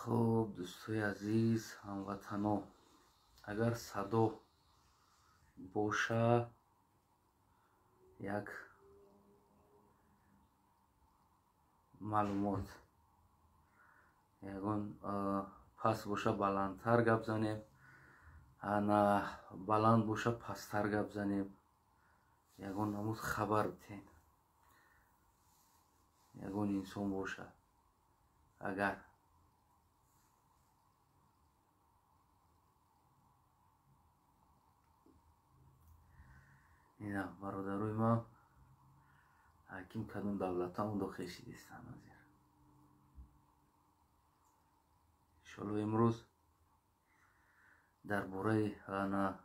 Хуб, дӯстои азиз, ҳамватано, агар садо боша, як маълумот, ягон паст боша, баландтар гап занем, ана баланд боша, пасттар гап занем, ягон намуд хабар битен, ягон инсон боша агар. Ина бародарои ман ҳаким кадом давлатам дохил шидистан азир. Иншолло имрӯз дар бораи ана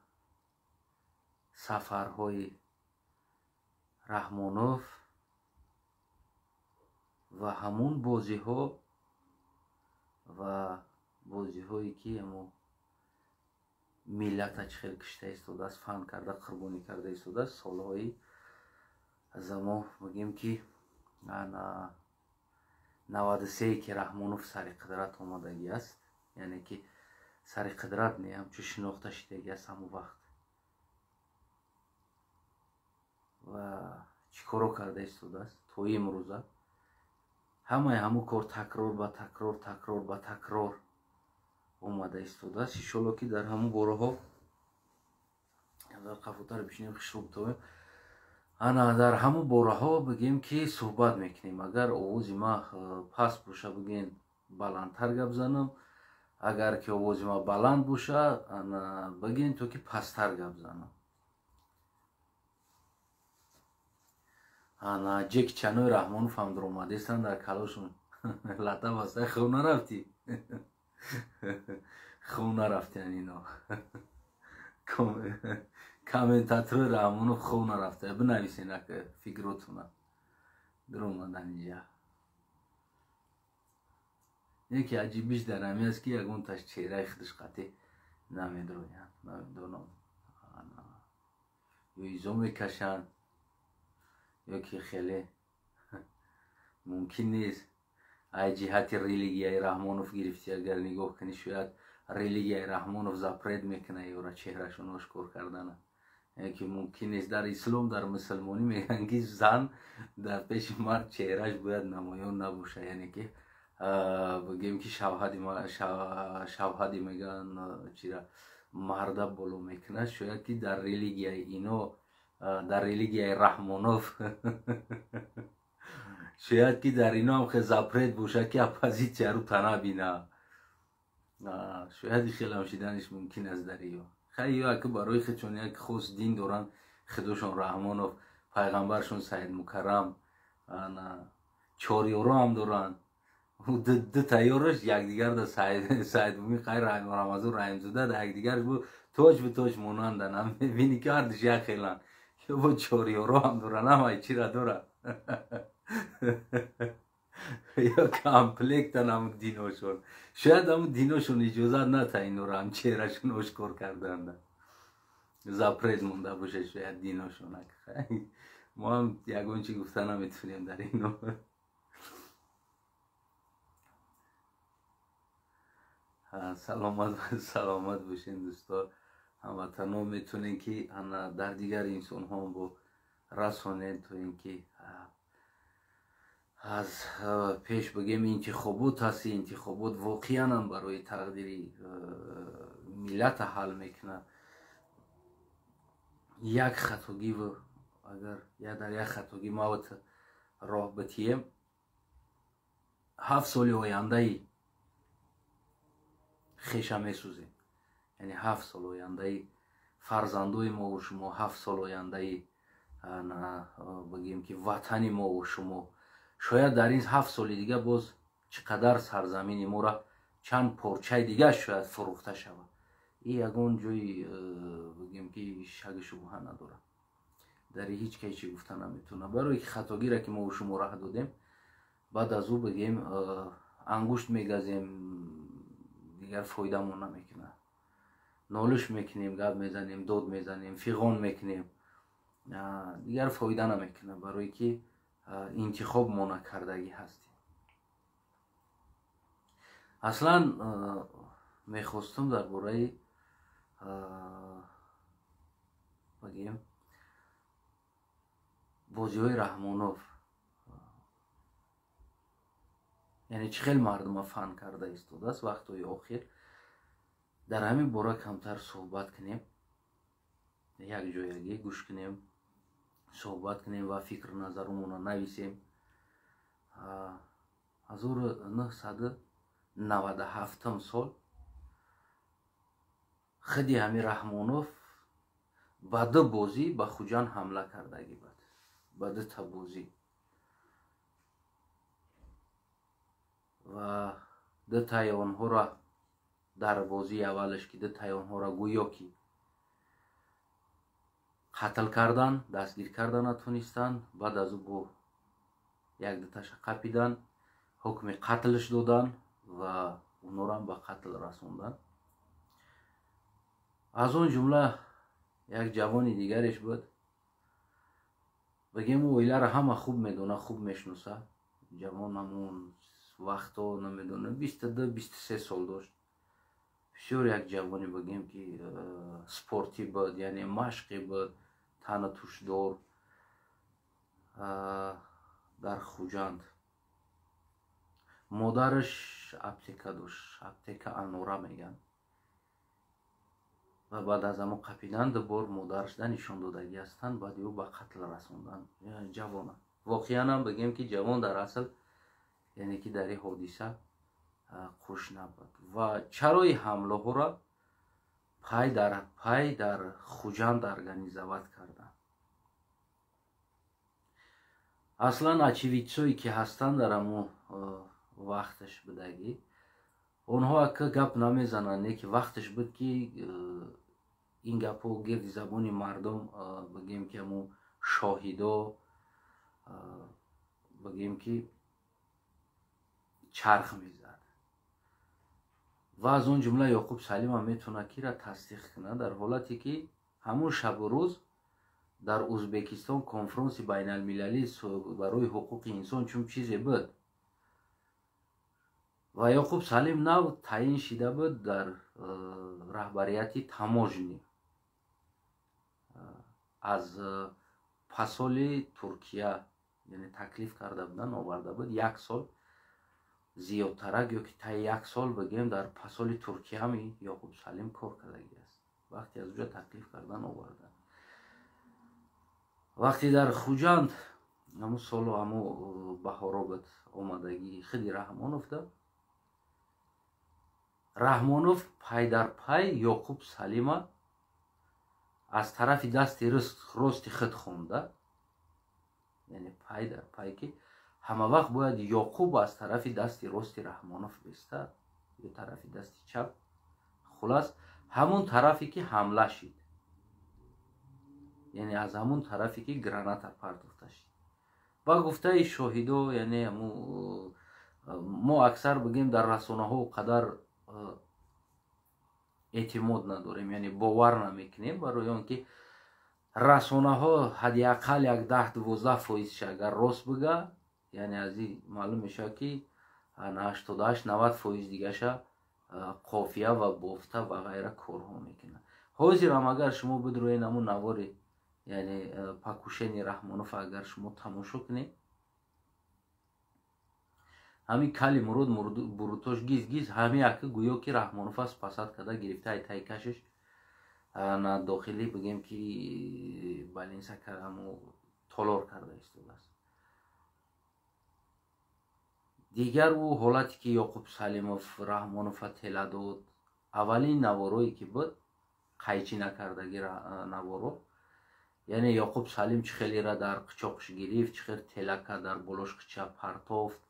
сафарҳои Раҳмонов ва ҳамун бозиҳо ва бозиҳое ки ҳамо миллата чӣ хел кишта истодааст, фан карда, қурбонӣ карда истодааст, солҳои замон бигем ки ана 93 ки Раҳмонов сари қудрат омадагӣ аст, яъне ки сари қудрат не, ҳамчун шинохта шидагӣ аст ҳамон вақт ва чӣ коро карда истодааст то имрӯза. Ҳамаи ҳамун кор такрор ба такрор, такрор ба такрор омада истодааст. Иншолло ки дар ҳамун бораҳо дар қафотар бишинем, хушрӯ битовем. Ана дар ҳамун бораҳо бигем ки суҳбат мекунем. Агар овози ман паст боша, бигӯен баландтар гап занам, агар ки овози ман баланд боша, ана бигӯен то ки пасттар гап занам. Ана Ҷеки Чанои Раҳмонов ҳам дуромадестанд дар калошон лата баста, хов нарафтӣ, хов нарафтиян ино комментатори Раҳмонов хов нарафта, бинависен ака фикротуна дуромадан инҷа. Яке аҷибиш дар ҳамин аст ки ягонташ чеҳраи худаш қатъӣ намедроянд, намедонам, ё изо мекашанд ё ки хеле мумкин нест. Ай ҷиҳати религияи Раҳмонов гирифтӣ, агар нигоҳ кунӣ, шояд религияи Раҳмонов запрет мекунад ёра чеҳрашон ошкор кардана. Яъне ки мумкин нест. Дар ислом, дар мусулмонӣ мегӯянд ки зан дар пеши мард чеҳраш бояд намоён набошад, яъне ки бигӯем ки шавҳади мегӯянд чира марда боло мекунад. Шояд ки дар религияи ино, дар религияи Раҳмонов шояд ки дар ино ҳам хел запрет бошад ки оппозитсияро тана бина. Шояд хелам шиданиш мумкин аст дар иё. Хай ё аки барои худшон як хос дин доранд, худошон Раҳмонов, пайғамбаршон Саид Мукаррам, ана чорёро ҳам доранд. Ду тайёраш якдигар да Саид Мумин қай Рамазон Раҳимзода да якдигарш бу тоҷ ба тоҷ монандан. Ҳам мебинӣ ки ҳардуш як хеланд. Ё бо чорёро ҳам доранд, ҳамаи чира доранд. Ё комплектан ҳамун диношон. Шояд ҳамун диношон иҷозат ната инора ҳам чеҳрашон ошкор карданда. Запрет монда боша шояд диношон. Мо ҳам ягон чи гуфта наметавонем дар ино. Саломат, саломат бошен дӯсто, ҳамватано. Метавонем ки ана дар дигар инсонҳо бо расонед то ин ки аз пеш бигем интихобот ҳаст. Интихобот воқеан ҳам барои тақдири миллата ҳал мекунад. Як хатогӣ, агар я дар як хатогӣ мавт роҳ битием, 7 соли ояндаи хеша месӯзем. Яъне 7 сол ояндаи фарзандои мову шумо, 7 сол ояндаи бигем ки ватани мову шумо. Шояд дар ин 7 соли дига боз чӣ қадар сарзамини моро чанд порчаи дига шояд фурӯхта шавад. И ягон ҷои бигем ки шаки шубҳа надорад. Дар ҳеҷ кай чӣ гуфта наметавонад. Барое ки хатогире ки мову шумо раҳ додем, баъд аз ӯ бигем ангушт мегазем, дигар фоидамон намекунад. Нолиш мекунем, гап мезанем, дод мезанем, фиғон мекунем, дигар фоида намекунад, барое ки интихоб мо накардагӣ ҳастем. Аслан мехостам дар бораи бигем бозиҳои Раҳмонов, яъне чӣ хел мардума фан карда истодааст вақтҳои охир, дар ҳамин бора камтар суҳбат кунем, якҷоягӣ гӯш кунем, суҳбат кунем ва фикру назарумонро нависем. 1997 сол худи ҳамин Раҳмонов ба ду бозӣ ба Хуҷанд ҳамла кардагӣ буд, ба дута бозӣ, ва дутаи онҳоро дар бозии аввалаш ки дутаи онҳоро гӯё ки қатл кардан, дастгир кардан натонистанд. Баъд аз ӯ бо як дуташа қапидан, ҳукми қатлш додан ва онҳоро ба қатл расондан. Аз он ҷумла як ҷавони дигареш буд, бигем ӯ оиларо ҳама хуб медона, хуб мешиноса. Ҷавон ҳамон вақто намедона 22-23 сол дошт. Бисёр як ҷавоне бигем ки спортӣ буд, яъне машқӣ буд, тану тушдор, дар Хуҷанд. Модараш аптека дошт, аптека Анора меган. Ва баъд аз ҳамон қапидан ду бор модараш да нишон додагӣ ҳастанд, баъд ӯ ба қатл расондан ҷавона. Воқеан ҳам бигем ки ҷавон дар асл, яъне ки дар ин ҳодиса қуш набуд. Ва чарои ҳамлаҳоро пай дар пай дар Хуҷанд организоват карданд? Аслан очевидцое ки ҳастанд дар ҳамон вақташ будагӣ, онҳо ака гап намезананд, не ки вақташ буд ки ин гапҳо гирди забони мардум, бигем ки ҳамон шоҳидо, бигем ки чарх мезад. Ва аз он ҷумла Ёқуб Салимам метавонад кира тасдиқ кунад дар ҳолате ки ҳамон шабу рӯз дар Ӯзбекистон конфронси байналмилалӣ барои ҳуқуқи инсон чун чизе буд ва Ёқуб Салим нав таъин шида буд дар раҳбарияти таможни аз пасоли Туркия, яъне таклиф карда буданд, оварда буд як сол зиёдтарак ё ки таи як сол бигем дар пасоли Туркия ҳам Ёқуб Салим кор кардагӣ аст. Вақте аз уҷа таклиф кардан овардан. Вақте дар Хуҷанд ҳамун солу ҳамун баҳоро буд омадагии худи Раҳмонов да, Раҳмонов пай дар пай Ёқуб Салима аз тарафи дасти рости худ хонда, яъне пай дар пай ки ҳама вақт бояд Ёқуб аз тарафи дасти рости Раҳмонов бестад ё тарафи дасти чап, хулас ҳамун тарафе ки ҳамла шид, яъне аз ҳамун тарафе ки граната партофта шид. Ба гуфтаи шоҳидо, яъне мо аксар бигем дар расонаҳо қадар эътимод надорем, яъне бовар намекунем, барои он ки расонаҳо ҳадди ақал як 10-12 фоизша агар рост бига, яъне аз ин маълум мешавад ки 88-90 фоиз дигаша қофия ва бофта ва ғайра корҳо мекунад. Ҳозирам агар шумо бидроед ҳамун навори, яъне покушени Раҳмонов агар шумо тамошо кунед, ҳамин кали Мурод бурутош гиз гиз ҳамин ака гӯё ки Раҳмонов аст пасад карда гирифта ай таи кашиш на дохилӣ бигем ки балинса ҳаму толор карда истодааст. Дигар ӯ ҳолате ки Ёқуб Салимов Раҳмонова тела дод, аввалин наворое ки буд қайчӣ накардаги наворо, яъне Ёқуб Салим чӣ хелера дар қичоқш гирифт, чӣ хел тела кард, дар болош қича партофт.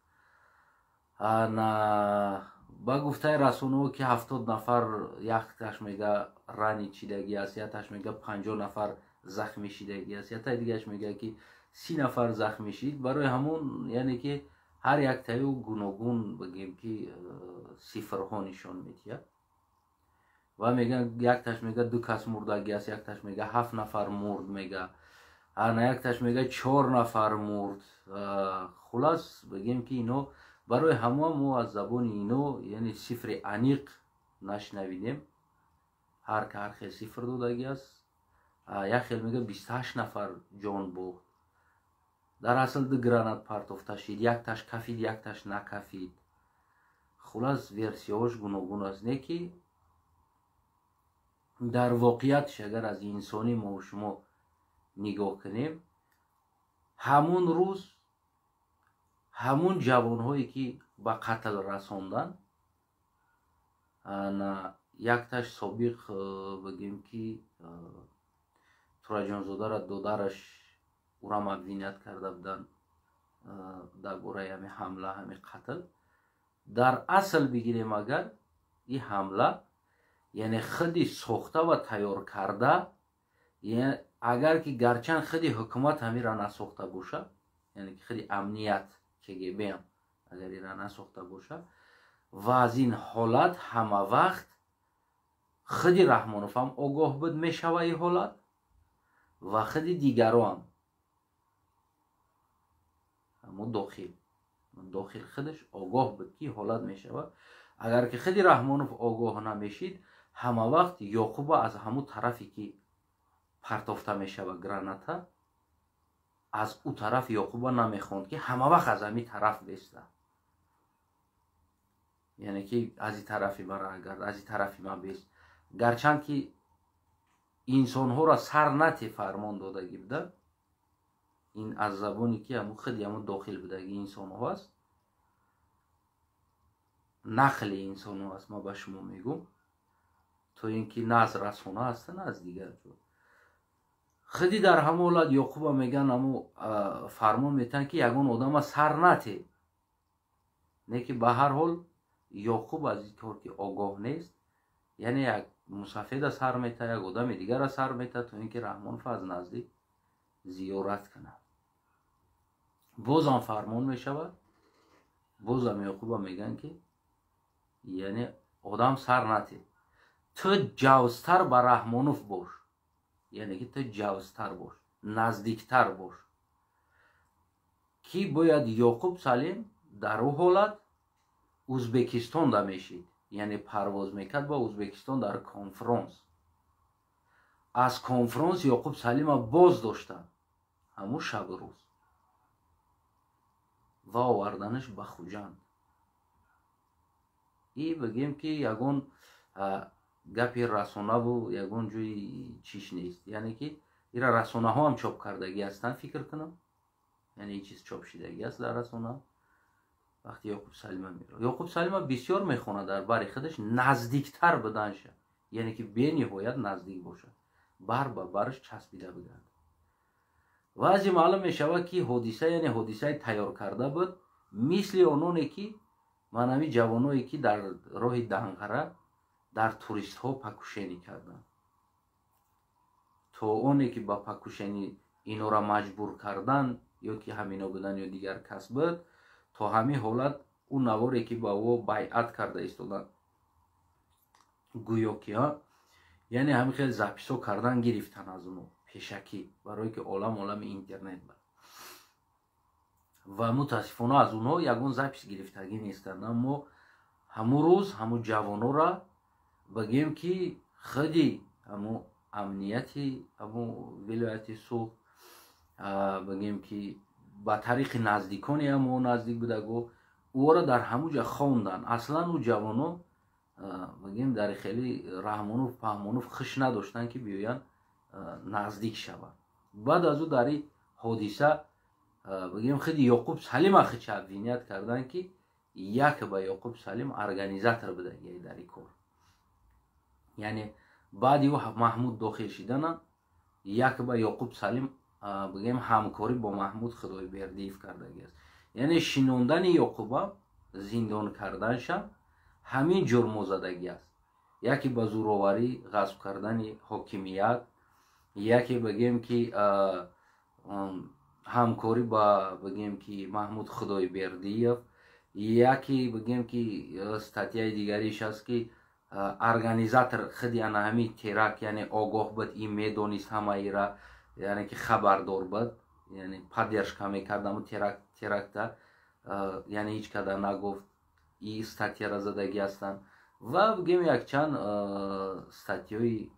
Ба гуфтаи расонаҳо ки 70 нафар, якташ мега рани чидагӣ аст, якташ мега 50 нафар захмӣ шидагӣ аст, яктаи дигараш мега ки 30 нафар захмӣ шид. Барои ҳамон яъне ки ҳар яктаи ӯ гуногун бигем ки сифрҳо нишон медиҳад ва мегӯянд якташ мега 2 кас мурдагӣ аст, якташ мега 7 нафар мурд, мега ана якташ мега 4 нафар мурд. Хулас бигем ки ино Барои ҳама мо аз забони ино, яъне, цифри аниқ нашнавидем. Ҳар ка ҳар хел цифр додагӣ аст. Як хел мега, 28 нафар ҷон бохт. Дар асл ду гранат партофта шид, якташ кафид, якташ накафид. Хулас, версияҳош гуногун аст. Не ки дар воқеиятш, агар аз инсонӣ мо шумо нигоҳ кунем, ҳамун рӯз ҳамун ҷавонҳое, ки ба қатл расондан, якташ собиқ, бигем ки, Тураҷонзодара додараш ӯрам обвинять карда буданд дар бораи ҳами ҳамла, ҳами қатл. Дар асл бигирем агар, ин ҳамла, яъне, худи сохта ва тайёр карда, агар ки гарчанд худи ҳукумат ҳамира насохта бошад, яъне ки худи амният, КГБам агар ира насохта бошад, ва аз ин ҳолат ҳама вақт худи Раҳмонов ҳам огоҳ буд мешава ин ҳолат ва худи дигароам, ҳамо дохил худаш огоҳ буд, ки ҳолат мешавад. Агар ки худи Раҳмонов огоҳ намешид, ҳама вақт Ёқуба аз ҳамун тарафе, ки партофта мешава граната, аз ӯ тараф Ёқуба намехонд, ки ҳама вақт аз ҳамин тараф беста, яъне ки аз и тарафи мара, агар аз и тарафи ман бест. Гарчанд ки инсонҳоро сар нате фармон додагӣ буда, ин аз забоне ки ҳамун худи ҳамун дохил будаги инсонҳо аст, нақли инсонҳо аст, ман ба шумо мегӯм, то ин ки на аз расона аста, на аз дигар ҷо. Худи дар ҳамон ҳолат Ёқуба мегӯян, ҳамо фармон метиҳанд, ки ягон одама сар нате. Не ки ба ҳар ҳол Ёқуб аз ин кор ки огоҳ нест, яъне як мусафеда сар мета, як одами дигара сар мета, то ин ки Раҳмонов аз наздик зиёрат кунад. Бозам фармон мешавад, бозам Ёқуба мегӯянд, ки яъне одам сар нате, ту ҷавзтар ба Раҳмонов бош, яъне ки ту ҷавзтар бош, наздиктар бош. Ки бояд Ёқуб Салим дар ӯ ҳолат Узбекистонда мешид, яъне парвоз мекард ба Узбекистон дар конфронс. Аз конфронс Ёқуб Салима боз доштанд ҳамун шабу рӯз ва оварданаш ба Хуҷанд. И бигем, ки ягон гапи расонаву ягон ҷои чиш нест, яъне ки ира расонаҳо ҳам чоп кардагӣ ҳастанд, фикр кунам, яъне ин чиз чоп шидагӣ аст дар расона. Вақти Ёқуб Салима меро, Ёқуб Салима бисёр мехонад дар бари худаш наздиктар буданша, яъне ки бениҳоят наздик бошад, бар ба бараш часпида бигард. Ваъзи маълум мешавад, ки ҳодиса, яъне ҳодисаи тайёр карда буд, мисли ононе ки манами ҷавоное, ки дар роҳи Данғара дар туристҳо покушение карданд, то оне ки ба покушение инора маҷбур кардан, ё ки ҳамино будан, ё дигар кас буд. То ҳамин ҳолат ӯ наворе, ки ба ӯ байъат карда истоданд, гӯё ки яъне ҳамин хел записҳо кардан гирифтан аз оно пешакӣ, барое ки олам олами интернет буд. Ва мутаассифона аз онҳо ягон запись гирифтагӣ нестанд. Аммо ҳамун рӯз ҳамун ҷавонора, бигем ки, худи ҳамун амнияти ҳамун вилояти Суғд, бигем ки, ба тариқи наздиконе ҳамо наздик будаго, ӯро дар ҳамун ҷа хонданд. Аслан ӯ ҷавоно, бигем, дар хеле Раҳмонов Паҳмонов хуш надоштанд, ки биёянд, наздик шаванд. Баъд аз ӯ дар ин ҳодиса, бигем, худи Ёқуб Салима хича обвинять карданд, ки як ба Ёқуб Салим организатор будаги дар ин кор. Яъне баъди ӯ Маҳмуд дохил шидана, як ба Ёқуб Салим, бигем, ҳамкорӣ бо Маҳмуд Худойбердиев кардагӣ аст. Яъне шинондани Ёқуба, зиндон карданша ҳамин ҷурмозадагӣ аст: яке ба зӯроварӣ ғасб кардани ҳокимият, яке, бигем ки, ҳамкорӣ ба, бигем ки, Маҳмуд Худойбердиев, яке, бигем ки, статьяи дигариш аст, ки организатор худи ана ҳамин теракт, яъне огоҳ буд, ин медонист ҳамаира, яъне ки хабардор буд, яъне поддержка мекард ҳамун теракта. Яъне ҳеҷ када нагуфт, и статьяра задагӣ ҳастанд ва бигем, якчанд статьяи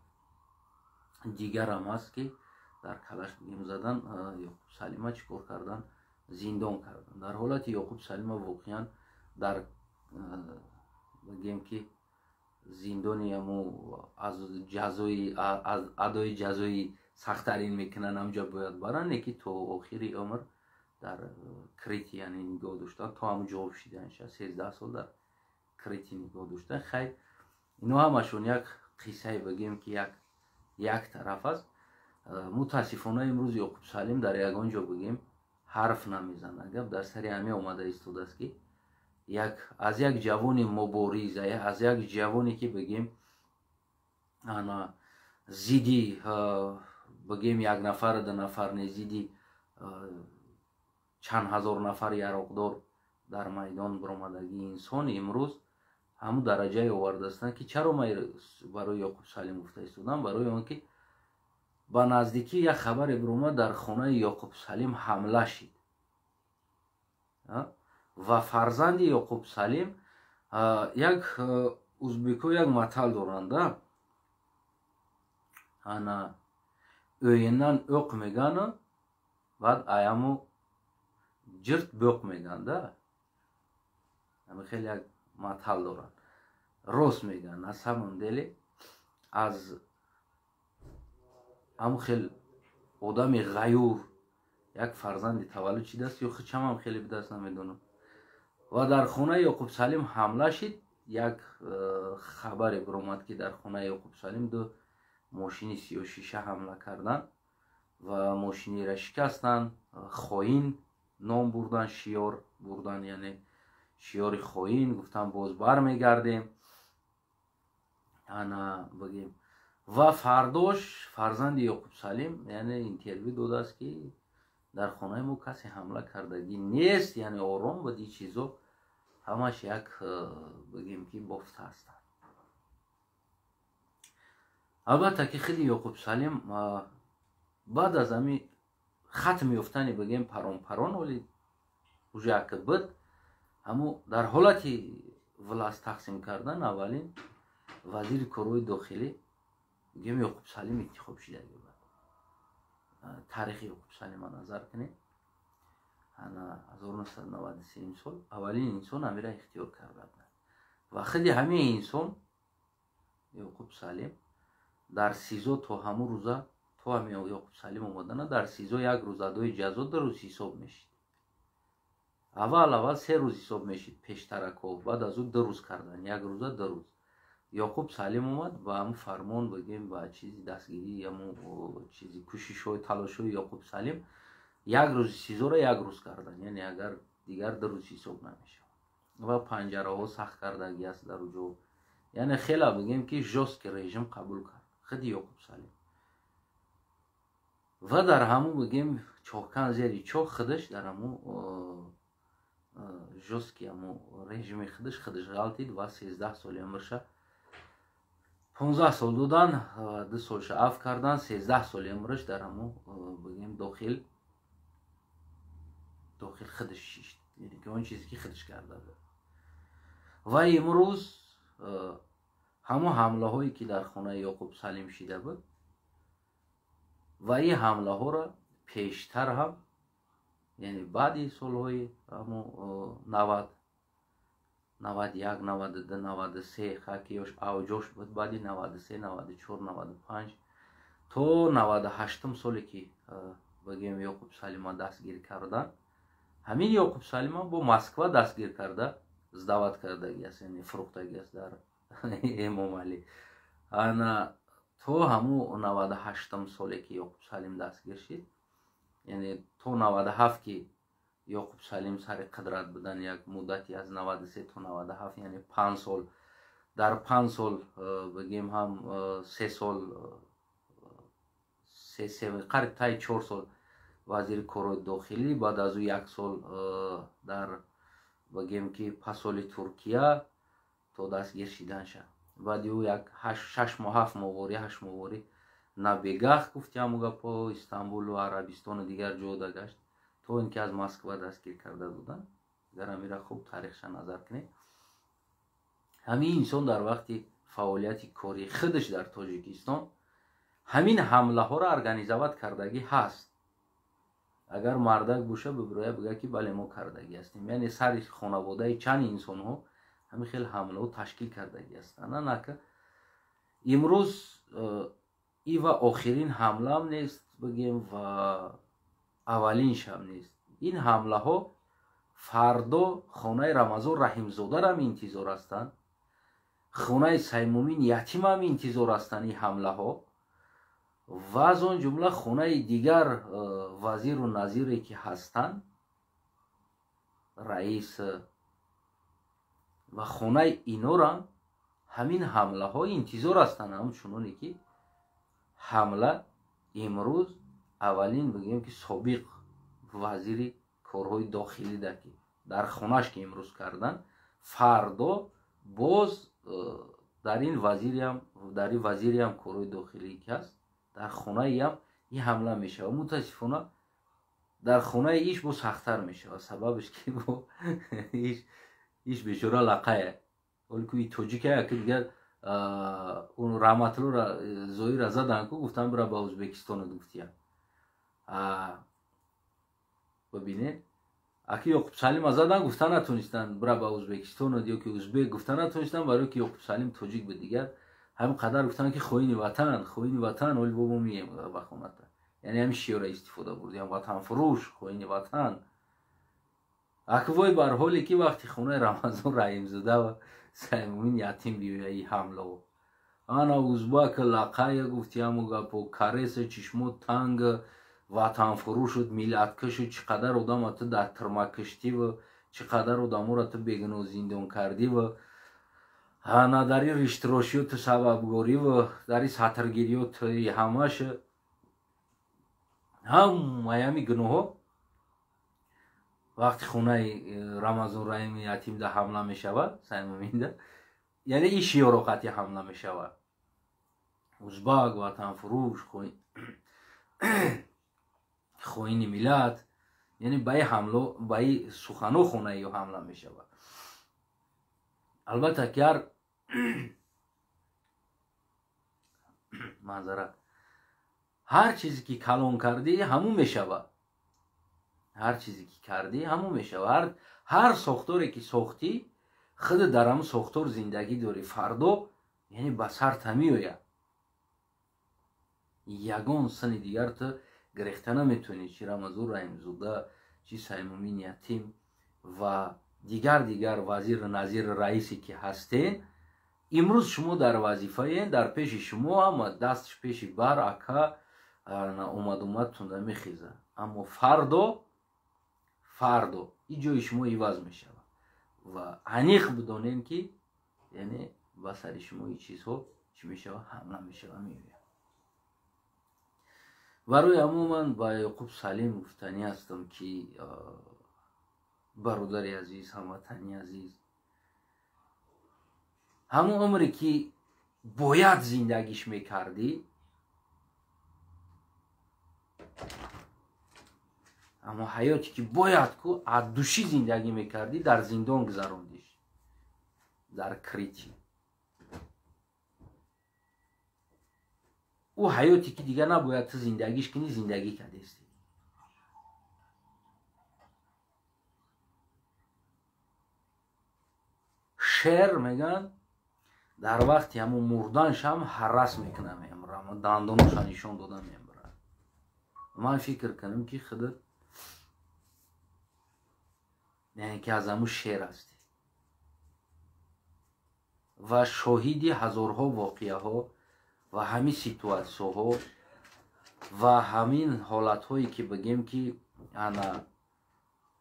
дигарам ҳаст, ки дар калаш, бигем, задан. Ёқуб Салима чӣ кор кардан? Зиндон кардан. Дар ҳолати Ёқуб Салима воқеан дар, бигем, ки зиндони ҳамо аз ҷазои адои ҷазои сахттарин мекунанд, ҳамҷа бояд баранд, не ки то охири умр дар Крити, яъне нигоҳ доштан, то ҳамун ҷавоб шиданша 13 сол дар Крити нигоҳ доштан. Хайр, ино ҳамашон як қиссае, бигем, ки як тараф аст. Мутаассифона, имрӯз Ёқуб Салим дар ягон ҷо, бигем, ҳарф намезанад. Гап дар сари ҳаме омада истодааст, ки як аз як ҷавони мубориз, аз як ҷавоне ки, бигем, ана зидди, бигем, як нафар, ду нафар не, зидди чанд ҳазор нафар яроқдор дар майдон баромадагии инсон имрӯз ҳамун дараҷае овардаастанд, ки чаро ман барои Ёқуб Салим гуфта истодам? Барои он ки ба наздикӣ як хабаре биромад: дар хонаи Ёқуб Салим ҳамла шид ва фарзанди Ёқуб Салим, як узбеко як матал доранда, ана o'yindan o'q мегану баъд аяму ҷирт bo'q меганда. Ами хеле як матал доранд, рост мегӯянд. На самом деле аз ҳамун хел одами ғаюр як фарзанди таваллуд шидааст ё хичамам хеле бидааст, намедонам. Ва дар хонаи Ёқуб Салим ҳамла шид. Як хабаре биромад, ки дар хонаи Ёқуб Салим ду мошини сиёшиша ҳамла карданд ва мошинира шикастанд, хоин ном бурдан, шиёр бурдан, яъне шиёри хоин гуфтан, боз бармегардем, ана бигем. Ва фардош фарзанди Ёқуб Салим, яъне, интервю додааст, ки дар хонаи мо касе ҳамла кардагӣ нест, яъне ором буд. Ин чизо ҳамаш як, бигем, ки бофта ҳастанд. Албатта ки худи Ёқуб Салим баъд аз ҳами хатм ёфтани, бигем, парон-парон оли уже як буд, ҳамо дар ҳолати власть тақсим кардан аввалин вазири корҳои дохилӣ, бигем, Ёқуб Салим интихоб шидаги буд. Таърихи Ёқуб Салима назар кунед, ана 1993 сол аввалин инсон ҳамира ихтиёр карда буданд ва худи ҳамин инсон, Ёқуб Салим, дар СИЗО то ҳамун рӯза, то ҳамин Ёқуб Салим омадана, дар СИЗО як рӯз адои ҷазо 2 рӯз ҳисоб мешид. Аввал аввал 3 рӯз ҳисоб мешид пештарако, баъд аз ӯ 2 рӯз кардан, як рӯза 2 рӯз. Ёқуб Салим омад ба ҳамун фармон, бигем, ба чизи дастгирӣ, ҳамун чизи кӯшишҳои, талошҳои Ёқуб Салим як рӯзи СИЗОро як рӯз кардан, яъне агар дигар 2 рӯз ҳисоб намешавад. Ва панҷараҳо сахт кардагӣ аст дар уҷо, яъне хела, бигем, ки жёсткий режим қабул кард худи Ёқуб Салим. Ва дар ҳамун, бигем, чоҳкан зери чоҳ худаш дар ҳамун жёсткий ҳамун режими худаш худаш ғалтид ва 13 соли умрша, 15 сол додан, 2 солша афв кардан, 13 соли умраш дар ҳамун, бигем, дохил худаш шишт, яъне ки он чизе ки худаш карда буд. Ва имрӯз ҳамон ҳамлаҳое ки дар хонаи Ёқуб Салим шида буд ва ин ҳамлаҳоро пештар ҳам, яъне баъди солҳои 90, 91, 92, 93, хаки ёш авҷош буд, баъди 93, 94, 95 то 98-ум соле ки, бигем, Ёқуб Салима дастгир кардан, ҳамин Ёқуб Салима бо Москва дастгир карда, сдавать кардагӣ аст, яъне фурӯхтагӣ аст дар Эмомалӣ. Ана то ҳамун 98-ум соле ки Ёқуб Салим дастгир шид, яъне то 97 ки Ёқуб Салим сари қудрат будан, як муддати аз 93 то 97, яъне 5 сол. Дар 5 сол, бигем, ҳам 3 сол, қариб таи 4 сол вазири корҳои дохилӣ, баъд аз ӯ як сол дар, бигем, ки посоли Туркия то дастгир шиданша, баъди ӯ як 6 моҳ, 7 моҳворӣ, 8 моҳворӣ на бегах гуфти ҳаму гапҳо, Истанбулу Арабистону дигар ҷода гашт, то ин ки аз Москва дастгир карда доданд. Агар ҳамира хуб таърихша назар кунед, ҳамин инсон дар вақти фаъолияти кории худаш дар Тоҷикистон ҳамин ҳамлаҳоро организовать кардагӣ ҳаст. Агар мардак боша, бибироя бигӯяд, ки бале, мо кардагӣ ҳастем. Яъне сари хонаводаи чанд инсонҳо ҳамин хел ҳамлаҳо ташкил кардагӣ ҳастанд. На нака имрӯз ива охирин ҳамлаам нест, бигем, ва аввалиншам нест. Ин ҳамлаҳо фардо хонаи Рамазон Раҳимзодарам интизор ҳастанд, хонаи Саймумин Ятимам интизор ҳастанд ин ҳамлаҳо, ва аз он ҷумла хонаи дигар вазиру назире ки ҳастанд, раис, ва хонаи инорам ҳамин ҳамлаҳо интизор ҳастанд. Ҳамчуноне ки ҳамла имрӯз аввалин, бигӯем, ки собиқ вазири корҳои дохилида ки дар хонаш ки имрӯз кардан, фардо боз дар ин вазириам, дар ин вазириам корҳои дохилӣ ки ҳаст, дар хонаиам ин ҳамла мешавад. Мутаассифона, дар хонаи иш бо сахттар мешавад. Сабабаш ки бо иш бечора лақая, оли ку и тоҷикая, ки дигар он Раҳматуллоро Зоира задан ку, гуфтан бира ба Ӯзбекистону гуфтия. Бибинед, аки Ёқуб Салима задан, гуфта натонистанд бира ба Ӯзбекистону ё ки узбек гуфта натонистанд, барои ки Ёқуб Салим тоҷик буд. Дигар ҳамин қадар гуфтанд, ки хоини ватан, хоини ватан, оли бобо мием ба хоната. Яъне ҳамин шиёра истифода бурдиям: ватанфурӯш, хоини ватан. Аки вой бар ҳоле ки вақти хонаи Рамазон Раҳимзода ва Саймумин Ятим биёя и ҳамлао, ана узбак лақая гуфтияму гапо кареса чишмо танг, ватанфурӯшуд, миллаткашу, чӣ қадар одама ту дар тирма киштиву, чӣ қадар одаморо ту бегуноҳ зиндон кардиву, ана дар ин риштирошиё ту сабабгориву, дар ин сатргириё ту ҳамаш, ҳамаи ҳами гуноҳҳо вақти хонаи Рамазон Раҳими Ятимда ҳамла мешавад, Саймуминда, яъне ин шиёро қатъи ҳамла мешавад: узбак, ватанфурӯш, хоини миллат. Яъне ба и ҳамло, ба и сухано хонаи ё ҳамла мешавад. Албатта ки ҳар манзара, ҳар чизе ки калон кардӣ, ҳамун мешавад. Ҳар чизе ки кардӣ, ҳамун мешавад. Ҳар сохторе ки сохтӣ, худ дар ҳамун сохтор зиндагӣ дорӣ, фардо яъне ба сарта меояд. Ягон сини дигар ту гирехта наметавонӣ, чи Рамазон Раҳимзода, чи Саймумин Ятим ва дигар вазир, назир, раисе ки ҳастен. Имрӯз шумо дар вазифаен, дар пеши шумо ҳама дастш пеши бар ака омад тунда мехезад, аммо фардо и ҷои шумо иваз мешавад ва аниқ бидонем, ки яъне ба сари шумо и чизҳо чӣ мешавад, ҳамла мешавад, меояд. Барои ҳамон ман ба Ёқуб Салим гуфтанӣ ҳастам, ки бародари азиз, ҳамватани азиз, ҳамон умре ки бояд зиндагиш мекардӣ, аммо ҳаёте ки бояд ку аз душӣ зиндагӣ мекардӣ, дар зиндон гузарондиш, дар крити. Ӯ ҳаёте ки дигар набояд ту зиндагиш кунӣ, зиндагӣ кардестӣ. Шер мегӯянд, дар вақти ҳамун мурданшам ҳаррас мекунам, мембурам, дандоноша нишон дода мембурад. Ман фикр кунам, ки худат яъне ки аз ҳамун шер ҳастӣ ва шоҳиди ҳазорҳо воқеаҳо ва ҳамин ситуатсияҳо ва ҳамин ҳолатҳое ки бигем, ки ана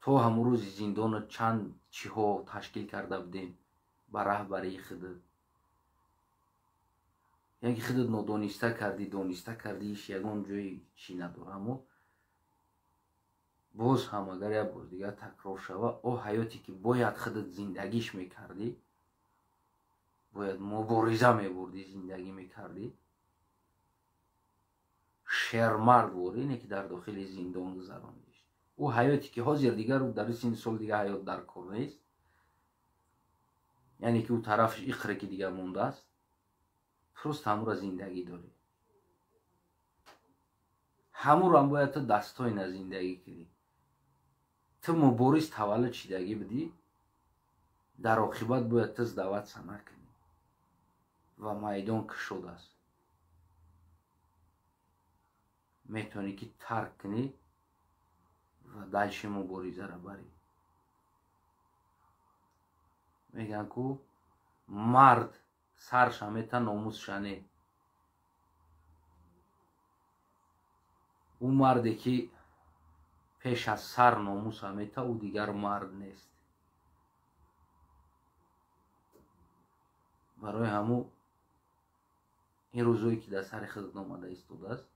то ҳамун рӯзи зиндоно чанд чиҳо ташкил карда будем ба раҳбарии худат, яъне ки худат нодониста кардӣ, дониста кардӣ, иш ягон ҷои чӣ надора. Аммо боз ҳам агар як бор дигар такрор шава, о ҳаёте ки бояд худат зиндагиш мекардӣ, бояд мубориза мебурдӣ, зиндагӣ мекардӣ, шермард ворӣ, не ки дар дохили зиндон гузарондиш. Ӯ ҳаёте ки ҳозир дигар дар синни сол дигар ҳаёт дар кор нест, яъне ки ӯ тарафаш иқре ки дигар мондааст, просто ҳамура зиндагӣ дорӣ. Ҳамурам бояд ту дастойна зиндагӣ кунӣ. Ту мубориз таваллуд шидагӣ будӣ, дар оқибат бояд ту сдаваться накунӣ ва майдон кушод аст. Метавонӣ ки тарк кунӣ ва дальше муборизаро барӣ. Мегӯянд ку мард сарша мета, номусша не. Ӯ марде ки пеш аз сар номуса мета, ӯ дигар мард нест. Барои ҳаму ин рӯзое ки дар сари худат омада истодааст,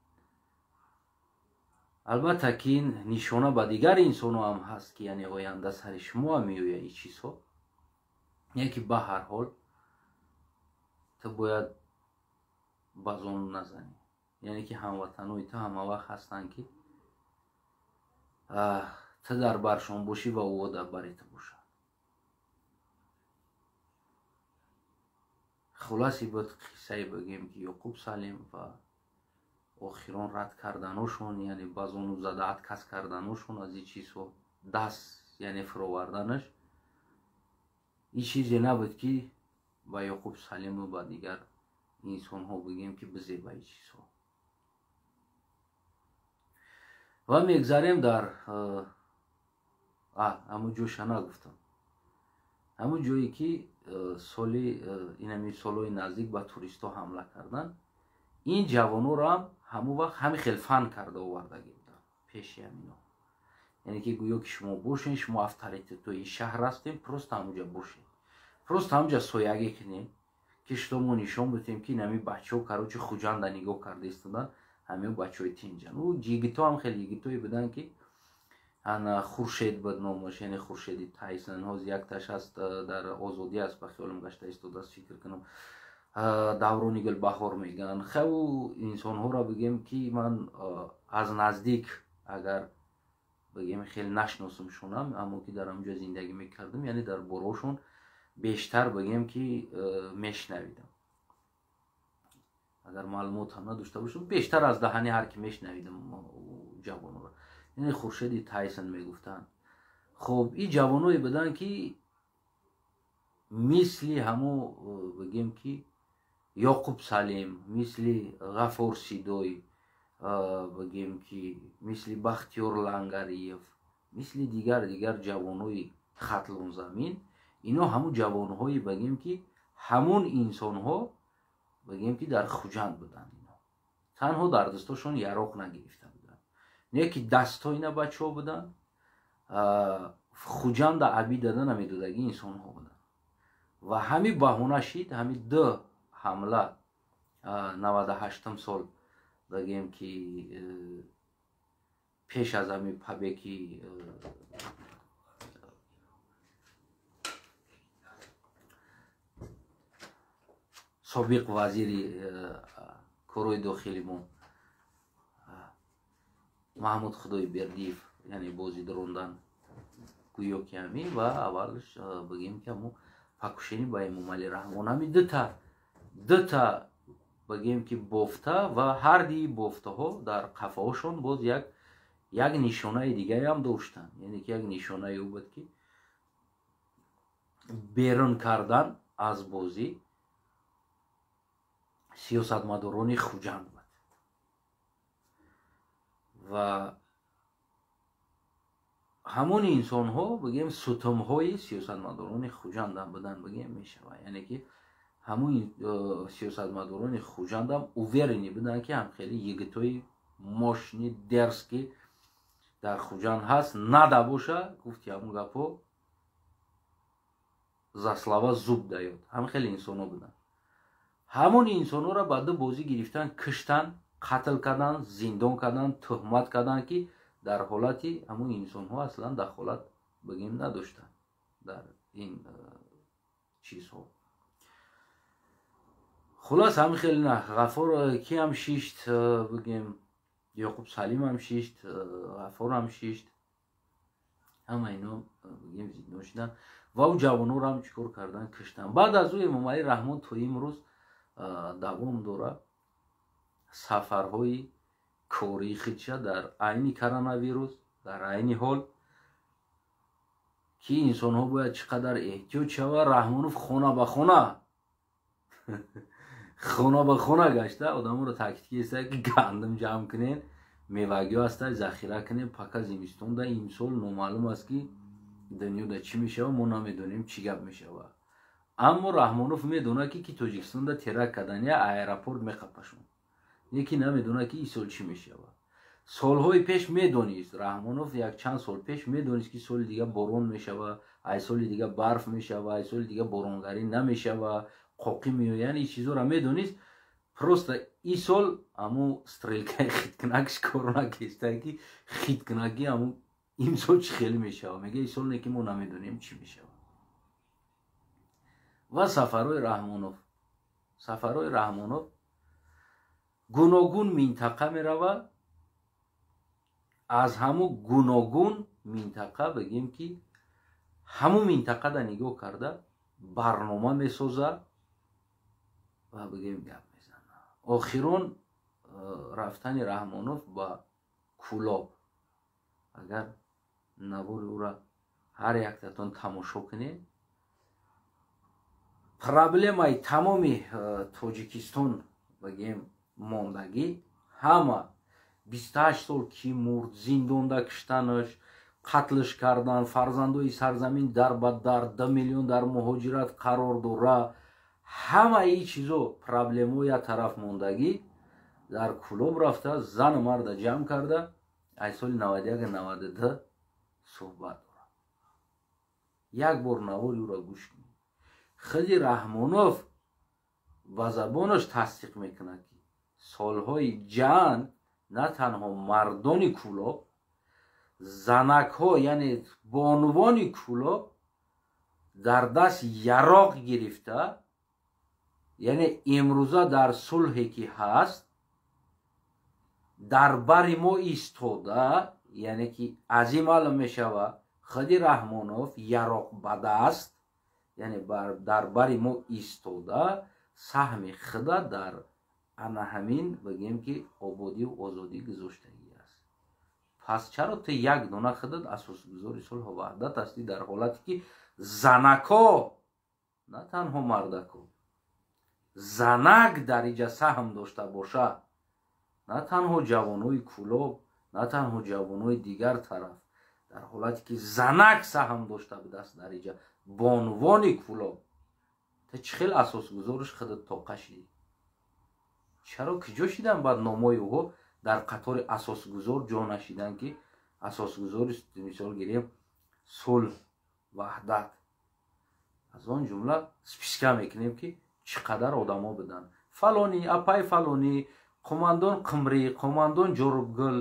албатта ки ин нишона ба дигар инсонҳо ҳам ҳаст, ки яъне оянда сари шумо ҳам меояд ин чизҳо. Не ки ба ҳар ҳол ту бояд ба зону назанӣ. Яъне ки ҳамватанои ту ҳама вақт ҳастанд, ки ту дар баршон бошӣ ва ӯ дар бари ту бошад. Хулоси буд қиссае бигӯем ки Ёқуб Салим ва охирон рад карданошон, яъне ба зону зада отказ карданошон аз ин чизҳо, даст яъне фуроварданаш, ин чизе набуд ки ба Ёқуб Салиму ба дигар инсонҳо бигӯем ки бизеба ин чизҳо. Ва мегзарем дар ҳамун ҷоша нагуфтам, ҳамун ҷое ки соли инами солҳои наздик ба туристҳо ҳамла кардан, ин ҷавонҳоро ҳам ҳамун вақт ҳамин хел фан карда овардагӣ буданд пеши ҳамино. Яъне ки гӯё ки шумо бошен, шумо авторитетҳои шаҳр ҳастем, просто ҳамунҷа бошед, просто ҳамунҷа соягӣ кунед, ки шумо нишон бидем ки инами бачаҳо короче Хуҷанда нигоҳ карда истодан, ҳамин бачаҳои тинҷан. Ӯ йигитҳо ҳам хеле йигитҳое буданд ки ана Хуршед буд номаш, яъне Хуршеди Тайсон, ҳозир якташ ҳаст дар Озодӣ аст, ба хиёлам гашта истодааст, фикр кунам даврони Гулбаҳор мегӯянд. Хел инсонҳоро бигем ки ман аз наздик агар бигем хеле нашиносумшонам, аммо ки дар ҳамҷо зиндагӣ мекардам, яъне дар борошон бештар бигем ки мешнавидам. Агар маълумот ҳам надошта бошам, бештар аз даҳани ҳар ки мешнавидам ҷавонро. Яъне Хуршеди Тайсон мегуфтанд. Хоб ин ҷавоное буданд ки мисли ҳамо бигем ки Ёқуб Салим, мисли Ғафор Сидой, бигем ки мисли Бахтиёр Лангариев, мисли дигар дигар ҷавонои Хатлонзамин, ино ҳамун ҷавонҳое бигем ки ҳамун инсонҳо бигем ки дар Хуҷанд буданд. Ино танҳо дар дастошон яроқ нагирифта буданд, не ки дастҳоина бачаҳо буданд, Хуҷанда аби дада намедодагӣ инсонҳо буданд. Ва ҳамин баҳона шид, ҳамин ду ҳамла 98 сол бигем ки пеш аз ҳамин побеги собиқ вазири корҳои дохилимон Маҳмуд Худойбердиев, яъне бозӣ дарондан гӯё ки ҳамин, ва аввалш бигем ки ҳамун покушение ба Эмомалӣ Раҳмон, ҳамин дута бигем ки бофта, ва ҳар дии бофтаҳо дар қафаҳошон боз як нишонаи дигареам доштанд. Яъне ки як нишонаи ӯ буд ки берун кардан аз бозӣ сиёсатмадорони Хуҷанд буд. Ва ҳамон инсонҳо бигем сутумҳои сиёсатмадорони Хуҷандам буданд, бигем мешавад. Яъне ки ҳамон сиёсатмадорони Хуҷандам уверенӣ буданд ки ҳам хеле йигитҳои мощный дерзкий дар Хуҷанд ҳаст, нада боша, гуфти ҳамон гапҳо за слова зуб даёд. Ҳам хеле инсонҳо буданд. Ҳамон инсонҳоро ба ду бозӣ гирифтан, киштан, қатл кардан, зиндон кардан, туҳмат кардан, ки дар ҳолати ҳамон инсонҳо аслан дахолат бигем надоштанд дар ин чизҳо. Хулос ҳамин хеле на Ғафор ки ҳам шишт, бигем Ёқуб Салим ҳам шишт, Ғафор ҳам шишт. Ҳама ино, бигем, зиндон шуданд ва ӯ ҷавонҳоро ҳам чӣ кор кардан? Киштанд. Баъд аз ӯ Эмомалӣ Раҳмон то имрӯз давом дорад сафарҳои кории худша дар айни коронавирус, дар айни ҳол ки инсонҳо бояд чӣ қадар эҳтиёт шавад. Раҳмонов хона ба хона, хона ба хона гашта, одаморо таъкид кеста, ки гандум ҷамъ кунен, мевагиҳо ҳаста, захира кунем, пока зимистонда. Имсол номаълум аст, ки дунёда чӣ мешавад, мо намедонем, чӣ гап мешавад. Аммо Раҳмонов медонад, ки Тоҷикистонда теракт кардани аэропорт меқапашон, яке намедонад, ки ин сол чӣ мешавад. Солҳои пеш медонист Раҳмонов, якчанд сол пеш медонист, ки соли дига борон мешава, ай соли дига барф мешава, ай соли дига боронгарӣ намешава, қоқӣ меоянд. Ин чизҳоро медонист. Просто ин сол аму стрелкаи хиткунакш кор накеста, ки хиткунаки аму имсол чӣ хеле мешава. Мега, ин сол не, ки мо намедонем, чӣ мешава. Ва сафарҳои Раҳмонов гуногун минтақа мерава. Аз ҳамун гуногун минтақа, бигем, ки ҳамун минтақада нигоҳ карда барнома месоза ва, бигем, гап мезана. Охирон рафтани Раҳмонов ба Кулоб, агар навори ӯра ҳар яктатон тамошо кунед, проблемаи тамоми Тоҷикистон, бигем, мондагӣ, ҳама 28 сол ки мурд, зиндонда киштанаш, қатлш кардан, фарзандои сарзамин дар ба дар, 2 миллион дар муҳоҷират қарор дора, ҳамаи ин чизо, проблемао як тараф мондагӣ, дар Кулоб рафта, зану марда ҷамъ карда, аз соли 91, 92 суҳбат дорад. Як бор навори ӯро гӯш кунед. Худи Раҳмонов ба забонаш тасдиқ мекунад, ки солҳои ҷанг на танҳо мардони Кулоб, занакҳо, яъне бонувони Кулоб дар даст яроқ гирифта, яъне имрӯза дар сулҳе ки ҳаст, дар бари мо истода. Яъне ки аз ин маълум мешавад, худи Раҳмонов яроқ ба даст, яъне дар бари мо истода, саҳми худа дар ана ҳамин, бигем, ки ободию озодӣ гузоштагӣ аст. Пас чаро ту як дона худат асосгузори сулҳу ваҳдат ҳастӣ, дар ҳолате ки занако, на танҳо мардако, занак дар иҷа саҳм дошта бошад, на танҳо ҷавонои Кулоб, на танҳо ҷавонои дигар тараф, дар ҳолате ки занак саҳм дошта будааст дар иҷа, бонувони Кулоб, ту чӣ хел асосгузориш худат тоқа шидӣ? Чаро, куҷо шидан баъд номои ӯҳо дар қатори асосгузор ҷо нашидан, ки асосгузори, мисол гирем, сулҳ, ваҳдат? Аз он ҷумла списка мекунем, ки чӣ қадар одамо буданд: фалонӣ, апай фалонӣ, қумандон Қимрӣ, қумандон Ҷорубгул,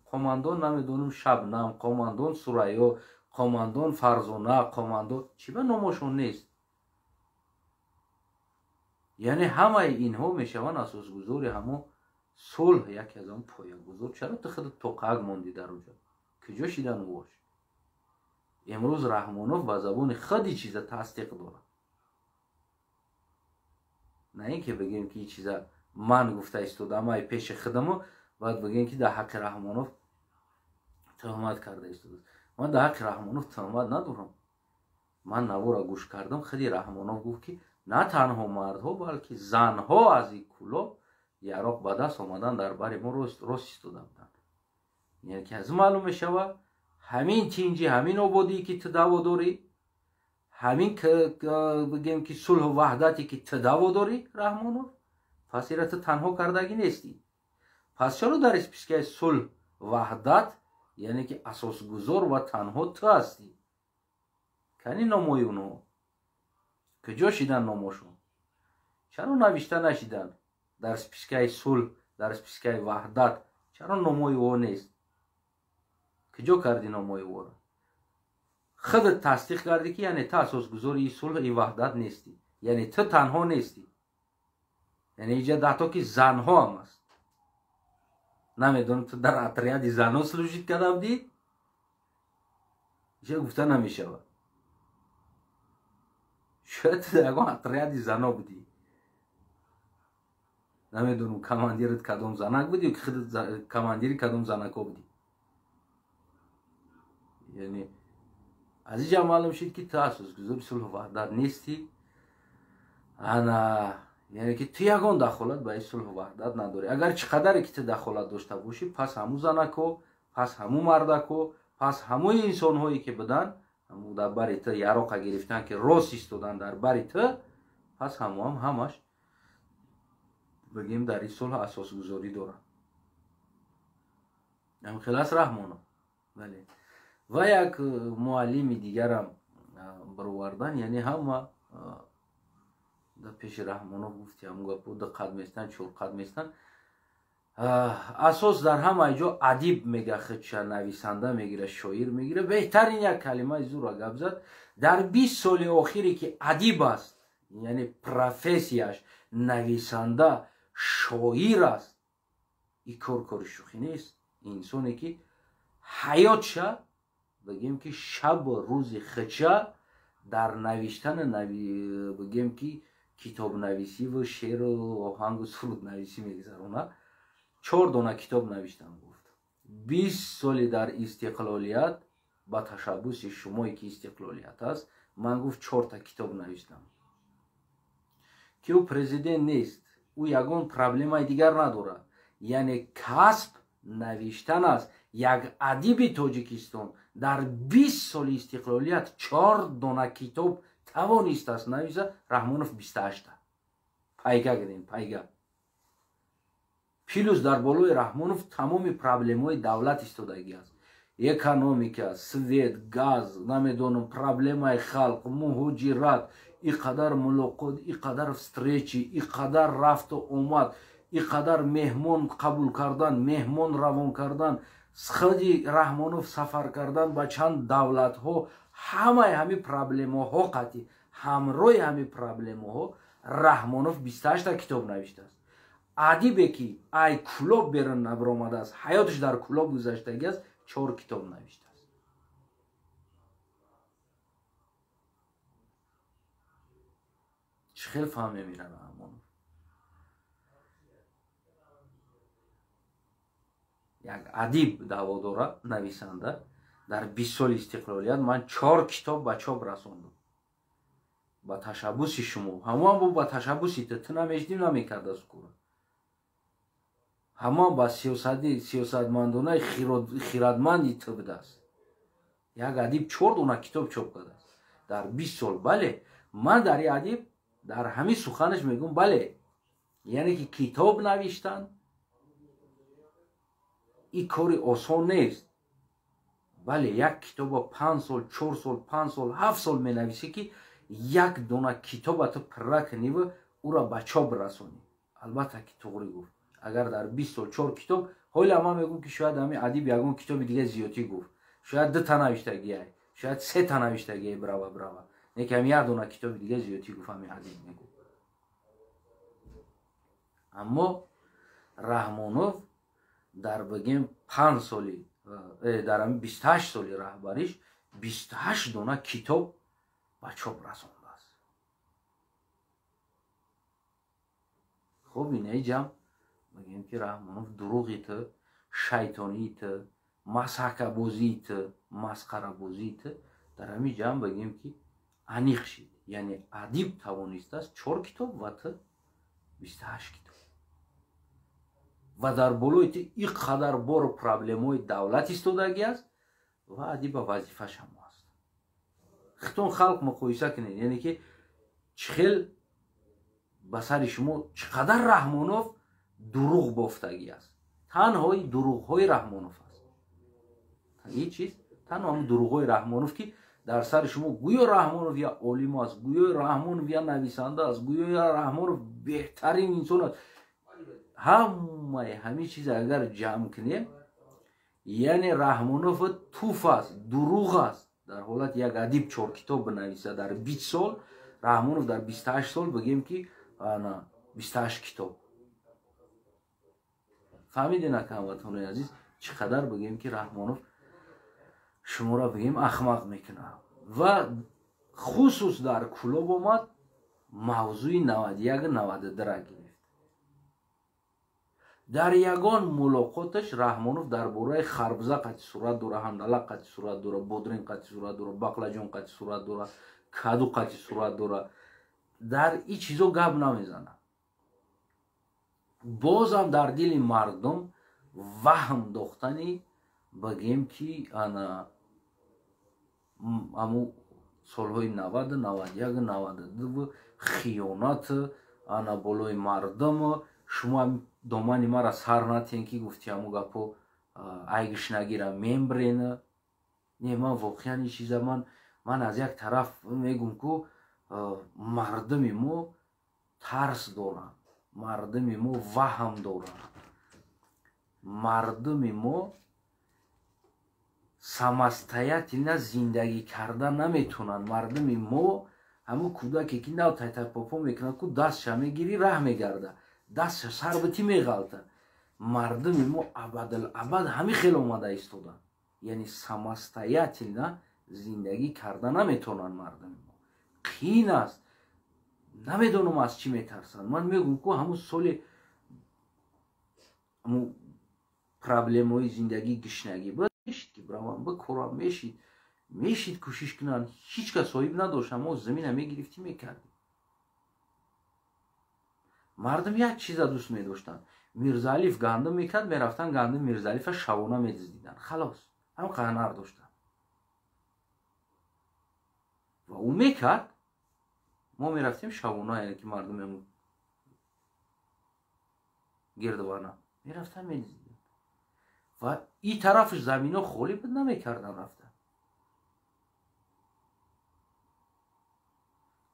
қумандон, намедонам, Шабнам, қумандон Сурайё, қумандон Фарзона, қумандон. Чӣ ба номошон нест? Яъне ҳамаи инҳо мешаванд асосгузори ҳамон сулҳ, яке аз он поягузор. Чаро ту худат тоқаак мондӣ дар оҷо? Куҷо шидан вош? Имрӯз Раҳмонов ба забони худи чиза тасдиқ дорад, на ин ки бигем, ки ин чиза ман гуфта истодам ай пеши худаму, баъд бигем, ки дар ҳаққи Раҳмонов туҳмат карда истодааст. Ман дар ҳаққи Раҳмонов туҳмат надорам. Ман навора гӯш кардам, худи Раҳмонов гуфт, ки на танҳо мардҳо, балки занҳо аз ин Кулоб яроқ ба даст омадан, дар бари мо рост истода буданд. Яъне ки аз маълум мешавад, ҳамин тинҷӣ, ҳамин ободие, ки ту даъво дорӣ, ҳамин, бигем, ки сулҳу ваҳдате, ки ту даъво дорӣ, Раҳмонов, пас ира ту танҳо кардагӣ нестӣ. Пас чаро дар спискаи сулҳ, ваҳдат, яъне ки асосгузор ва танҳо ту ҳастӣ? Кани номои онҳо? Куҷо шидан номошон? Чаро навишта нашиданд дар спискаи сулҳ, дар спискаи ваҳдат? Чаро номои ӯ нест? Куҷо кардӣ номои ӯро? Худат тасдиқ кардӣ, ки яъне ту асосгузори ин сулҳ, ин ваҳдат нестӣ, яъне ту танҳо нестӣ. Яъне иҷа даҳто ки занҳо ҳам аст. Намедонам, ту дар отряди занҳо служить карда будӣ? Иша гуфта намешавад. Шояд ту дар ягон отряди зано будӣ. Намедонам командират кадом занак буд ё ки худат командири кадом занакҳо будӣ. Яъне аз инҷа маълум шуд, ки ту асосгузори сулҳу ваҳдат нестӣ. Ана яъне ки ту ягон дахолат ба ин сулҳу ваҳдат надорӣ. Агар чӣ қадаре ки ту дахолат дошта бошӣ, пас ҳамун занакҳо, пас ҳамун мардакҳо, пас ҳамои инсонҳое ки буданд, ҳамун дар бари ту яроқа гирифтан, ки рост истодан дар бари ту, пас ҳамоам ҳамаш бигем дар ин сулҳ асосгузорӣ доранд. Ҳамхелас Раҳмонов. Бале. Ва як муаллими дигарам баровардан, яъне ҳама дар пеши Раҳмонов гуфти ҳамун гапо ду қад местан, чор қад местан. Асос дар ҳамаи ҷо адиб мега, худша нависанда мегира, шоир мегира. Беҳтарин як калимаи зура гап зад. Дар 20 соли охире ки адиб аст, яъне профессияш нависанда, шоир аст, ин кор кори шӯхӣ нест. Инсоне ки ҳаётша бигем ки шабу рӯзи худша дар навиштан, бигем ки китобнависиву шеъру оҳангу суруднависӣ мегузаронад. 4 дона китоб навиштам, гуфт. 20 соли дар истиқлолият ба ташаббуси шумое ки истиқлолият аст, ман гуфт 4 китоб навиштам. Ки ӯ президент нест, ӯ ягон проблемаи дигар надорад. Яъне касб навиштан аст. Як адиби Тоҷикистон дар 20 соли истиқлолият 4 дона китоб тавонистааст нависа, Раҳмонов 28-та. Пайга гирем, пайга. Плюс дар болои Раҳмонов тамоми проблемаҳои давлат истодагӣ аст. Экономика, свет, газ, намедонам, проблемаи халқ, муҳоҷират, и қадар мулоқот, и қадар встречи, и қадар рафту омад, и қадар меҳмон қабул кардан, меҳмон равон кардан, худи Раҳмонов сафар кардан ба чанд давлатҳо, ҳамаи ҳамин проблемаҳо қатъи ҳамроҳи ҳамин проблемаҳо Раҳмонов 28-та китоб навиштааст. Адибе ки ай Кӯлоб берун набаромадааст, ҳаёташ дар Кӯлоб гузаштагӣ аст, 4 китоб навиштааст. Чӣ хел фаҳм мемирад Раҳмонов? Як адиб даъво дорад, нависанда, дар 20 соли истиқлолият ман 4 китоб ба чоп расондам. Ба ташаббуси шумо, ҳамон бо ба ташаббуси ту, ту намешдим намекардааст кора. Ҳамон ба сиёсатмандонаи хирадманди ту будааст. Як адиб 4 дона китоб чоп кардааст дар 20 сол. Бале, ман дар ин адиб дар ҳамин суханаш мегӯм, бале, яъне ки китоб навиштан ин кори осон нест. Бале, як китобо 5 сол, 4 сол, 5 сол, 7 сол менависӣ, ки як дона китоба ту пурра куниву ӯро ба чоп расонӣ. Албатта ки туғрӣ гуфт. Агар дар 20 сол 4 китоб, ҳола ман мегӯм ки шояд ҳамин адиб ягон китоби дига зиёдтӣ гуфт. Шояд 2 та навиштагиай, шояд 3 та навиштагиай, брава брава. Не ки ҳамин як дона китоби дига зиёдтӣ гуфт ҳамин адиб мегӯ. Аммо Раҳмонов дар бигем 5 соли, дар ҳамин 28 соли раҳбариш 28 дона китоб ба чоп расондааст. Хуб, инаи ҷамъ мегӯем ки Раҳмонов дурӯғи ту, шайтонии ту, масхакабозии ту, масхарабозии ту дар ҳамин ҷамъ бигӯем ки аниқ шид. Яъне адиб тавонистааст 4 китоб ва ту 28 китоб. Ва дар болои ту ин қадар бору проблемаҳои давлат истодагӣ аст ва адиба вазифааш ҳамо аст. Хитон халқ муқоиса кунед, яъне ки чӣ хел ба сари шумо чӣ қадар Раҳмонов дурӯғ бофтагӣ аст. Танҳои дурӯғҳои Раҳмонов аст. Ҳеҷ чиз, танҳо ҳамон дурӯғҳои Раҳмонов ки дар сари шумо гӯё Раҳмонов я олим аст, гӯё Раҳмонов я нависанда аст, гӯё Раҳмонов беҳтарин инсон аст. Ҳамаи ҳамин чиз агар ҷамъ кунем, яъне Раҳмонов туф аст, дурӯғ аст. Дар ҳолати як адиб 4 китоб бинависа дар 20 сол, Раҳмонов дар 28 сол бигем ки ана 28 китоб. Фаҳмидед, ҳамватанони азиз, чӣ қадар бигем ки Раҳмонов Шуморо бигем ахмақ мекунад. Ва хусус дар Кӯлоб омад мавзӯи 91-92 гирифт. Дар ягон мулоқоташ Раҳмонов дар бораи харбуза қати сурат дора, ҳандала қати сурат дора, бодрин қати сурат дора, бақлаҷон қати сурат дора, каду қати сурат дора, дар ин чизо гап намезанад. Бозам дар дили мардум ваҳм дохтани бигем ки ана аму солҳои 90, 91, 92 хиёнат ана болои мардум. Шумо домани мара сар натен ки гуфти ҳаму гапо айгиш нагира мембрен. Не, ман воқеан ин чиза ман аз як тараф мегум ку мардуми мо тарс доранд, мардуми мо ваҳм доранд, мардуми мо самостоятельно зиндагӣ карда наметонанд. Мардуми мо ҳамун кӯдаке ки нав тайтайпопо мекунад, ку дастша мегирӣ раҳ мегарда, дастша сар битӣ меғалта. Мардуми мо абадал абад ҳамин хел омада истоданд, яъне самостоятельно зиндагӣ карда наметонанд. Мардуми мо қиин аст, намедонам аз чӣ метарсанд. Ман мегӯм ку ҳамун соли ҳамун проблемаҳои зиндагӣ гишнагӣ буд, мешид ки бравам бикорам, мешид кӯшиш кунанд. Ҳеҷ кас соҳиб надошт, мо замина мегирифтӣ мекардем. Мардум як чиза дӯст медоштанд. Мирзаалиф гандум мекард, мерафтанд гандум Мирзаалифа шавона медиздиданд. Халос, ҳам қаҳнар доштанд. Ва ӯ мекард, мо мерафтем шавона, яъне ки мардум гирдвана мерафтанд медиздиданд. Ва и тарафаш замино холӣ буд, намекардан рафта.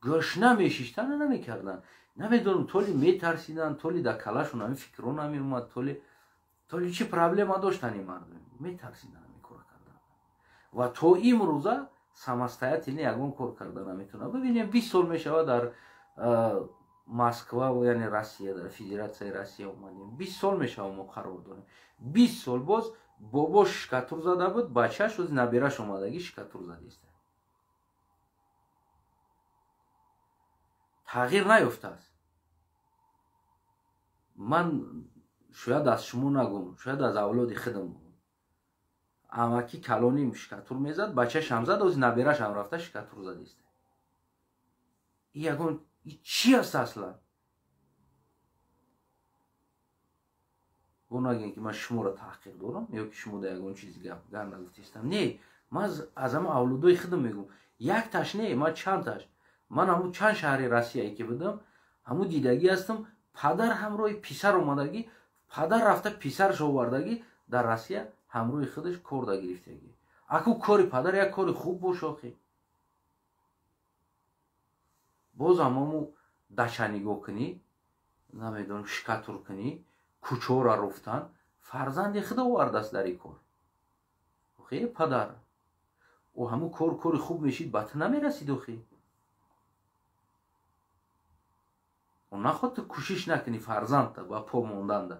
Гӯшна мешиштан, намекардан. Намедонам, толи метарсиданд, толи дар калашон ҳамин фикрҳо намеомад, толи чӣ проблема доштанд ин мардум, метарсиданд ҳамин кора кардан. Ва то имрӯза самостоятельно ягон кор карда наметавонад. Бибинем, 20 сол мешавад дар Москва, яъне Россия, дар Федератсияи Россия омадем. 20 сол мешавад мо қарор дорем. 20 сол боз бобо шикатур зада буд, бачааш ози набераш омадагӣ шикатур задиста. Тағйир наёфтааст. Ман шояд аз шумо нагум, шояд аз авлоди худам гум. Амаки калоним шикатур мезад, бачашам зад, ози наберашам рафта шикатур задиста. И ягон чӣ аст аслан? Бо нагӯем ки ман шуморо таҳқиқ дорам ё ки шумо дар ягон чизи гап гар нагуфтистам. Не, ман аз ҳама авлодои худам мегӯм. Якташ не, ман чандташ. Ман ҳамун чанд шаҳри Россияе ки будам, ҳамун дидагӣ ҳастам, падар ҳамроҳи писар омадагӣ, падар рафта писараш овардагӣ дар Россия ҳамроҳи худаш кор да гирифтагӣ. Аку кори падар як кори хуб бош охи. Боз ҳамаму дача нигоҳ кунӣ, намедонам шикатур кунӣ, кӯчора руфтан, фарзанди худ овардааст дар ин кор. Охи падар, ӯ ҳамун кор кори хуб мешид, ба ту намерасид охи. Ӯ нахоҳад ту кӯшиш накунӣ фарзандта ба по монданда.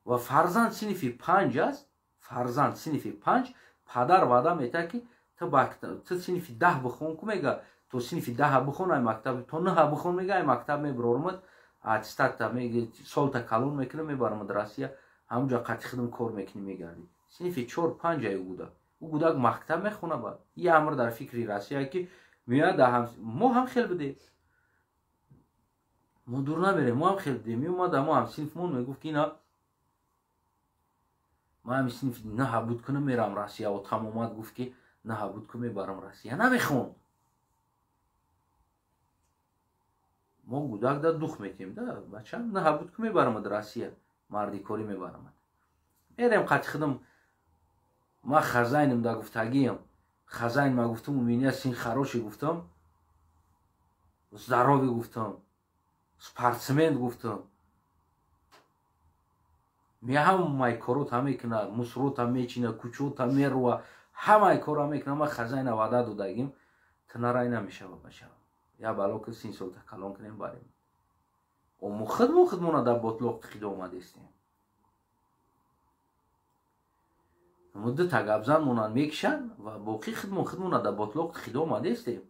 Ва фарзанд синфи 5 аст, фарзанд синфи 5, падар ваъда метаҳад ки ту синфи 10 бихон ку мега, то синфи 10 бихон ай мактаб, то 9 бихон мега, ай мактаб мебарормад, аттестатта солта калон мекунам, мебарамад Россия, ҳамунҷо қати худам кор мекунӣ мегардӣ. Синфи 4-5 ай ӯ гудак. Ӯ гудак мактаб мехона баъд. И амр дар фикри Россия ки меояд мо ҳам хел будем. Мо дур намерем, мо ҳам хел будем. Меомад мо ҳам синфмон мегуфт ки ина ман ҳами синфи 9 буд кунам мерам Россия. О тамомат гуфт ки 9 буд кун мебарам Россия. Намехонд. Мо гудак да дух метем да бачам 9 буд кун мебарамад Россия, мардикорӣ мебарамад. Мерем қати худам, ман хазайнам да гуфтагиям. Хазайн ма гуфтам, у меня сын хороший гуфтам, здоровый гуфтам, спортсмен гуфтам. Ҳамаи корота мекунад, мусрота мечина, кӯчота мерува, ҳамаи кора мекунад. Ман хазайна ваъда додагим, ту нарай намешава бача. Я бало ки син солта калон кунем барем. Мо худмо худмона дар ботлоқ тиқида омадестем. Ду та гапзан монанд мекишанд ва боқӣ худмон худмона дар ботлоқ хидо омадестем.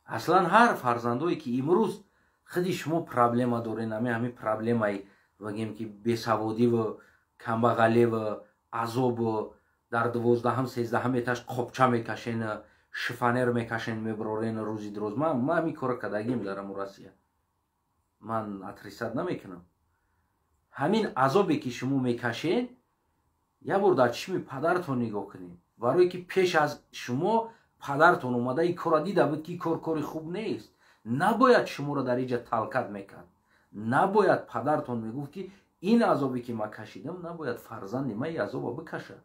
Аслан ҳар фарзандое, ки имрӯз худи шумо проблема дорен, ҳами проблемаи, бигем, ки бесаводиву камбағаливу азобу дар 12-ҳам, 13-ҳам этаж қопча мекашен, шифоньер мекашен, меброрен рӯзи дуроз. Ман ҳамин кора кардагим дар аму Россия, ман отрицать намекунам. Ҳамин азобе, ки шумо мекашен, як бор дар чишми падаратон нигоҳ кунед, барое ки пеш аз шумо падаратон омада ин корра дида буд, ки кор кори хуб нест. Набояд шуморо дар иҷа толкать мекард, набояд падаратон мегуфт, ки ин азобе, ки ман кашидам, набояд фарзанди ман ин азоба бикашад.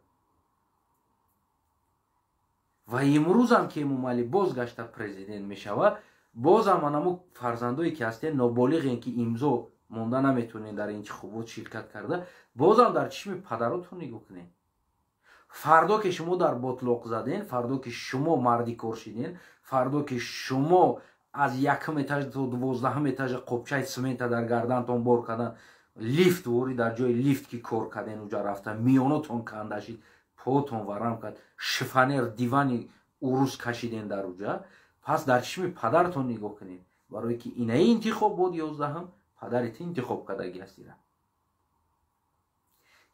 Ва имрӯзам, ки Эмомалӣ бозгашта президент мешавад, бозам анамо фарзандое, ки ҳастен, ноболиғен, ки имзо монда наметонед, дар интихобот ширкат карда, бозам дар чишми падаротон нигоҳ кунед. Фардо ки шумо дар ботлоқ заден, фардо ки шумо марди кор шиден, фардо ки шумо аз якум этаж то 12-ҳам этажа қопчаи смента дар гардантон бор кардан, лифт вори, дар ҷои лифт ки кор карден, уҷа рафта миёнотон канда шид, потон варам кард, шифоньер, дивани урус кашиден дар уҷа, пас дар чишми падаратон нигоҳ кунед, барое ки инаи интихобот 11-ҳам падари ту интихоб кардагӣ ҳастира.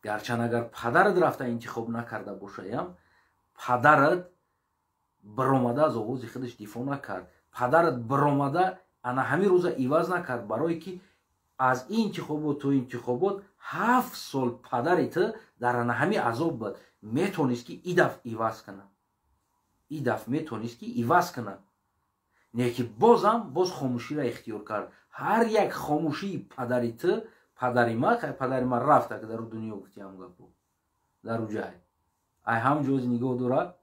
Гарчанд агар падарат рафта интихоб накарда бошаям, падарат биромада аз овози худаш дифоъ накард, падарат биромада ана ҳамин рӯза иваз накард, барое ки аз ин интихобот то интихобот 7 сол падари ту дар ана ҳамин азоб буд. Метонист, ки и дафъ иваз кунад, и дафъ метонист, ки иваз кунад, не ки бозам боз хомӯширо ихтиёр кард. Ҳар як хомӯшии падари ту, падари ма, падари ма рафта, ки дар ӯ дунё гуфтиам гапо, дар ӯ ҷай ай ҳам ҷози нигоҳ дорад,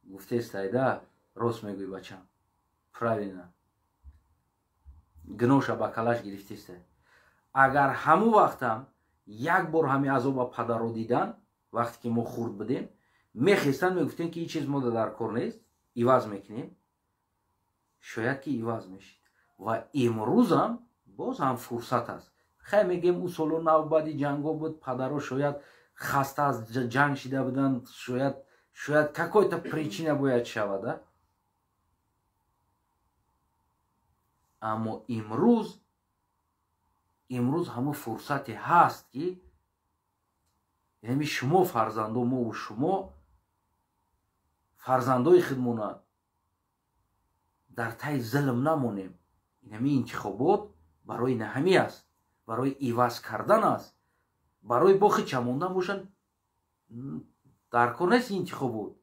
гуфтестайда: «Рост мегӯй, бачам, правильно», гуноша ба калаш гирифтеста. Агар ҳамун вақтам як бор ҳамин азоба падарро дидан, вақте ки мо хурд будем, мехестанд, мегуфтем, ки ин чиз мода дар кор нест, иваз мекунем, шояд ки иваз мешид. Ва имрӯзам боз ҳам фурсат аст. Хай, мегем, ӯ соло навбади ҷанго буд, падаро шояд хаста аз ҷанг шида буданд, шояд какой-то причина бояд шавада. Аммо имрӯз ҳамун фурсате ҳаст, ки яъне шумо фарзандо, мову шумо фарзандои худмона дар таи зулм намонем. Инами интихобот барои наҳамӣ аст, барои иваз кардан аст. Барои бохи чамондан бошанд, дар кор нест интихобот.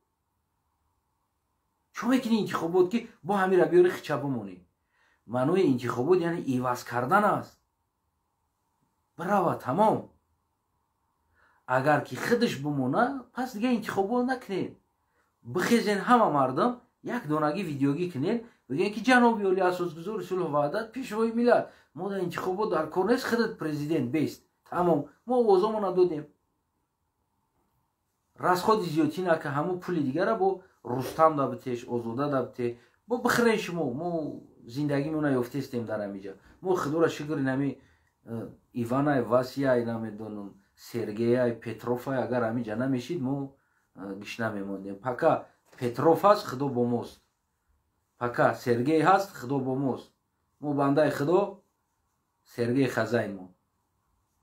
Чо мекунӣ интихобот, ки бо ҳамира биёри хича бимонӣ? Маънои интихобот яъне иваз кардан аст. Бирава, тамом. Агар ки худаш бимона, пас дига интихобот накунед. Бихезен, ҳама мардум як донагӣ видеогӣ кунед, бигӯен, ки ҷаноби оли, асосгузори сулҳу ваҳдат, пешвои миллат, мо дар интихобот дар кор нест, худат президент бест, тамом, мо овозомона додем. Расходи зиёдтӣ нака, ҳамун пули дигара бо Рустам да битеш, Озода да бите, бо бихӯрен шумо. Мо зиндагимона ёфтестем дар ҳамиҷа, мо худоро шукр. Инами Иванай, Васияй, намедонам, Сергеяй, Петрофай агар ҳамиҷа намешид, мо гишна мемондем. Пока Петров ҳаст, худо бо мост, пока Сергей ҳаст, худо бо мост. Мо бандаи худо, Сергей хозяин. Мо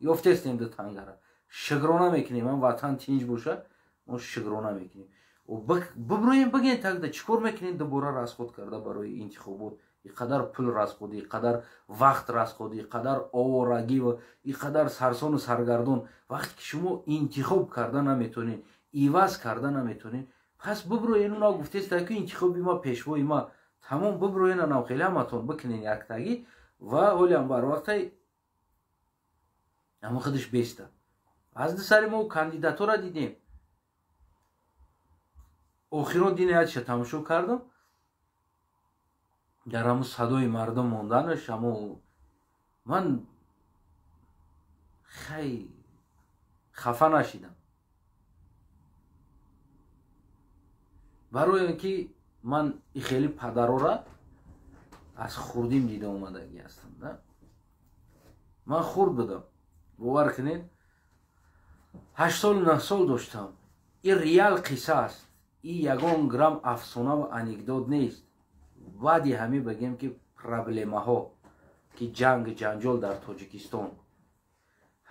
ёфтестем ду тангара, шукрона мекунем. Ам ватан тинҷ боша, мо шукрона мекунем. Биброем, бигӯен, тогда чӣ кор мекунем? Дубора расход карда барои интихобот и қадар пул расходӣ, и қадар вақт расходӣ, и қадар оворагӣ ва и қадар сарсону саргардон, вақте ки шумо интихоб карда наметонед, иваз карда наметонед, пас биброен. Уна гуфтеста, ки интихоби ма, пешвои ма, тамом. Биброен, анам хеле ҳаматон бикунен яктагӣ ва ҳолиам барвақтай ама худаш беста. Аз ди сари мо кандидатора дидем. Охирон динаятша тамошо кардам, дар ҳамун садои мардум монданаш, ҳамо ман хай хафа нашидам, барои он ки ман и хеле падарора аз хурдим дида омадагӣ ҳастам. Да, ман хурд будам, бовар кунед. 8 сол 9 сол доштам. Ин реал қисса аст, ин ягон грамм афсона ва анекдот нест. Баъди ҳамин бигем ки проблемаҳо, ки ҷанг ҷанҷол дар Тоҷикистон,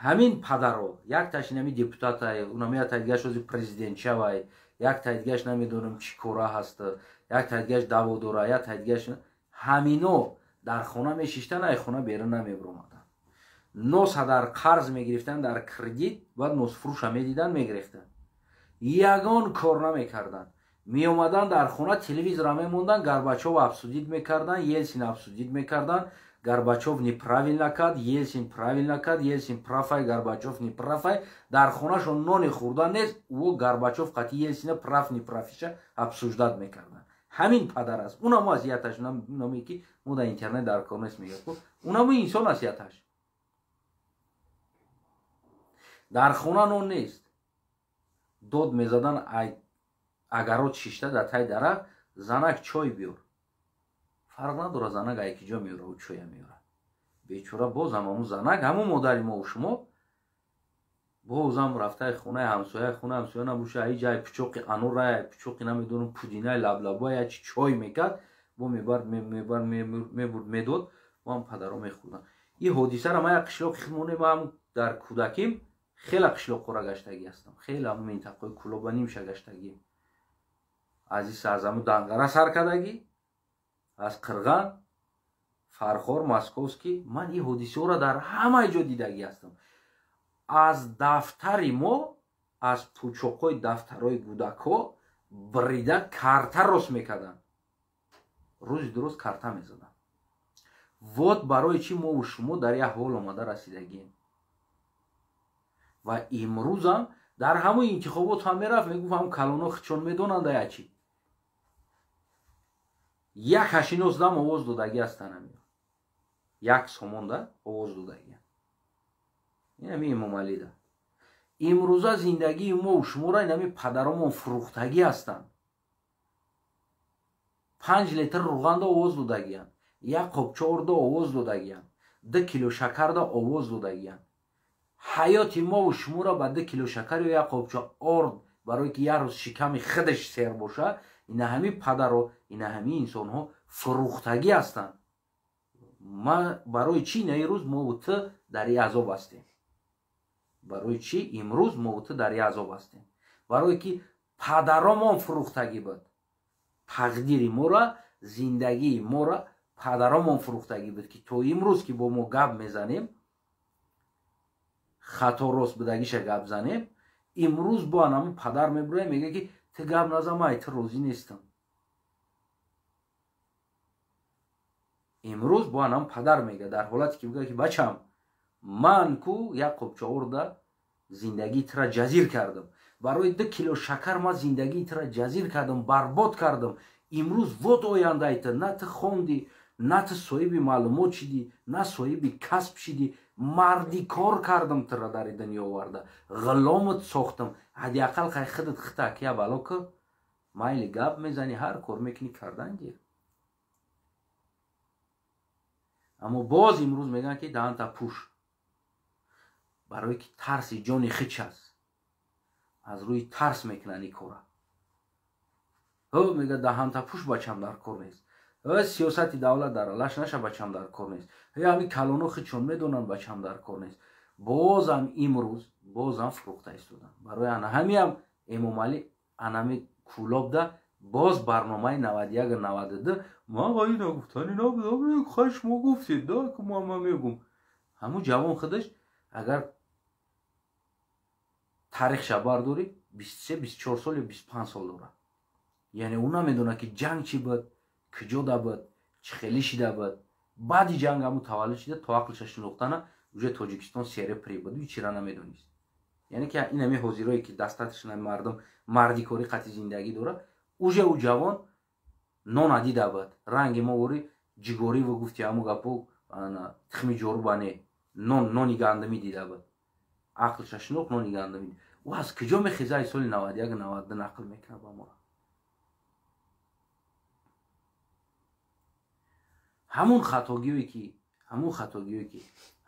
ҳамин падаро якташ инами депутатай, унами яктай дигаш ози президент шавай, яктай дигаш намедонам чӣ кора ҳаст, яктай дигаш даъво дора, яктай дигаш, ҳамино дар хона мешиштан, ай хона берун намебиромаданд. Носа дар қарз мегирифтанд, дар кредит, баъд носфурӯша медиданд, мегирифтанд. Ягон кор намекарданд. Меомаданд дар хона, телевизора мемонданд, Горбачов обсудить мекарданд, Елсин обсудить мекарданд. Горбачов неправильно кард, Елсин правильно кард, Елсин прав ай, Горбачов неправ ай. Дар хонашон нони хӯрдан нест, ӯ Горбачов қати Елсина прав неправ иша обсуждать мекарданд. Ҳамин падар аст. Унамо аз яташ, номе ки мо дар интернет дар кор нест мегӯяд, унамо инсон аст яташ. Дар хона нон нест. Дод мезадан агарот шишта дар таи дарахт, занак чой биёр. Фарқ надорад занак ай киҷо меёра, ӯ чоя меёра. Бечора бозам ҳамун занак, ҳамун модари мо шумо бозам рафтаи хонаи ҳамсоя, хонаи ҳамсоя набоша, ай ҷай пучоқи анора, пучоқи намедонам пудинаи лаблабо, я чи чой мекард, бо мебар мебар мебурд медод, бо ҳам падаро мехӯрданд. Ин ҳодисаро ман як қишлоқи худмоне, ман дар кӯдаким хеле қишлоқҳоро гаштагӣ ҳастам, хеле ҳамун минтақаи Кӯлоба нимша гаштагӣ. Азиз аз ҳамун Данғара сар кардагӣ, аз Қирған, Фархор, Московский, ман ин ҳодисаҳоро дар ҳамаи ҷо дидагӣ ҳастам. Аз дафтари мо, аз пучоқҳои дафтарҳои кӯдакҳо бирида карта рост мекарданд. Рӯзи дуруст карта мезаданд. Вот барои чӣ мову шумо дар як ҳол омада расидагием. Ва имрӯзам дар ҳамон интихобот ҳам мерафт, мегуфт ҳам калоно хичон медонанд ая чӣ. Як ҳашинос дам овоз додагӣ ҳастанд ҳамиё. Як сомонда овоз додагӣ. Ин ҳами Эмомалида. Имрӯза зиндагии мо шуморо ин ҳами падаромон фурӯхтагӣ ҳастанд. 5 литр рӯғанда овоз додагиянд, як қопча орда овоз додагиянд, 2 кило шакарда овоз додагиянд. Ҳаёти мову шуморо ба 2 кило шакар ё як қопча орд, барое ки як рӯз шиками худаш сер боша, ина ҳами падаро, ина ҳами инсонҳо фурӯхтагӣ ҳастанд. Ма барои чӣ ина рӯз мову ту дар ин азоб ҳастем? Барои чӣ имрӯз мову ту дар ин азоб ҳастем? Барое ки падаромон фурӯхтагӣ буд. Тақдири моро, зиндагии моро падаромон фурӯхтагӣ буд, ки то имрӯз ки бо мо гап мезанем, хато рост будагиша гап занем, имрӯз бо анамун падар мебуроем, мегӯяд ки ту гап назан, ман ай ту розӣ нестам. Имрӯз бо анамун падар мегӯяд, дар ҳолате ки мегӯяд ки бачам, ман ку як қопча орда зиндагии тура ҷазир кардам, барои 2 кило шакар ман зиндагии тура ҷазир кардам, барбод кардам. Имрӯз вот ояндаи ту, на ту хондӣ, на ту соҳиби маълумот шидӣ, на соҳиби касб шидӣ, марди кор кардам тура дар дунё оварда, ғуломат сохтам. Ҳадди ақал хай худат хита кия бало ку, майли гап мезанӣ, ҳар кор мекунӣ, кардан гир. Аммо боз имрӯз мегӯянд ки даҳанта пӯш, барое ки тарси ҷони хич аст. Аз рӯи тарс мекунанд ин кора. Ҳо мегӯяд даҳанта пӯш, бачам дар кор нест. Ҳо сиёсати давлат дар алаш наша, бачам дар кор нест. Ҳо ҳамин калоно хичон медонанд, бачам дар кор нест. Бозам имрӯз бозам фурӯхта истоданд. Барои ана ҳамиам Эмомалӣ анами Кӯлобда боз барномаи 91 92 ман ғайр нагуфтани набудам, хай шумо гуфтед да, ки ман мегум. Ҳамун ҷавон худаш агар таърихша бардорӣ 23 24 сол ё 25 сол дорад. Яъне ӯ намедонад ки ҷанг чӣ буд, куҷо да буд, чӣ хелӣ шида буд. Баъди ҷанг ҳамун таваллуд шида, то ақлша шинохтана уже Тоҷикистон сере при буд, ӯ чира намедонист. Яъне ки ин ҳами ҳозирое ки дастатшна мардум мардикорӣ қатъи зиндагӣ дорад, уже ӯ ҷавон нона дида буд. Ранги мо вори ҷигорӣ ва гуфти ҳамун гапо тухми ҷоруба не, нон нони гандумӣ дида буд. Ақлша шинохт, нони гандумӣ. Ӯ аз куҷо мехеза соли 91 92 нақл мекунад ба мо? Ҳамун хатогиҳое ки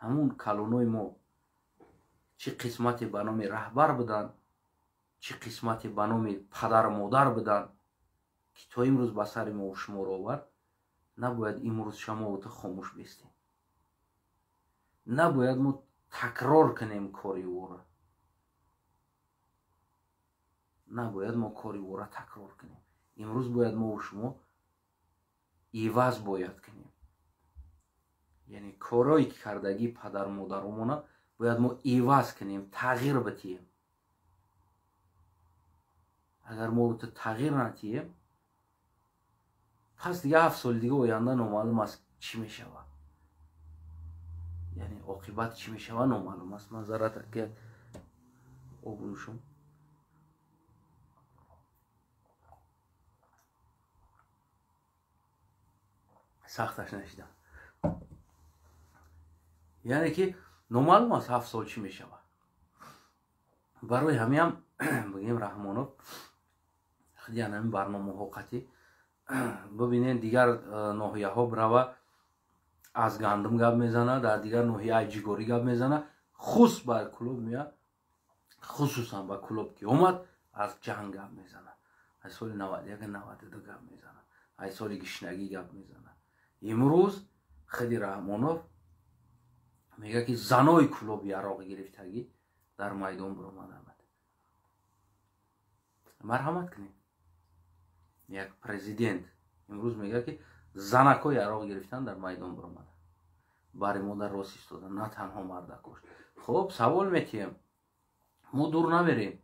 ҳамун калонои мо Чӣ қисмате ба номи раҳбар будан, чӣ қисмате ба номи падару модар будан, ки то имрӯз ба сари мо шуморо овард, набояд имрӯз шамову ту хомӯш бестем. Набояд мо такрор кунем кори ӯро. Набояд мо кори ӯро такрор кунем. Имрӯз бояд мо шумо иваз бояд кунем. Яъне корҳое ки кардагии падару модаромона бояд мо иваз кунем, тағйир битием. Агар мо тағйир натием, пас дига 7 соли дига оянда номаълум аст чӣ мешавад. Яъне оқибат чӣ мешавад номаълум аст. Ман зарат ки об нӯшам. Сахташ нашидам. Яъне ки номаълум аст 7 сол чӣ мешавад. Барои ҳамиам бигем Раҳмонов худи ҳамин барномаҳо қатъӣ бибинен, дигар ноҳияҳо брава аз гандум гап мезана, дар дигар ноҳия аз ҷигорӣ гап мезана, хус ба клуб меяд, хусусан ба клуб ки омад аз ҷанг гап мезана, аз соли 91 92 гап мезана, аз соли гишнагӣ гап мезана. Имрӯз худи Раҳмонов мегӯяд ки занои клуб яроқ гирифтагӣ дар майдон биромаданд. Марҳамат кунед. Як президент имрӯз мегӯяд ки занако яроқ гирифтан дар майдон биромаданд, бари мо дар рост истодан, на танҳо мардакош. Хоб, савол метиҳем, мо дур намерем.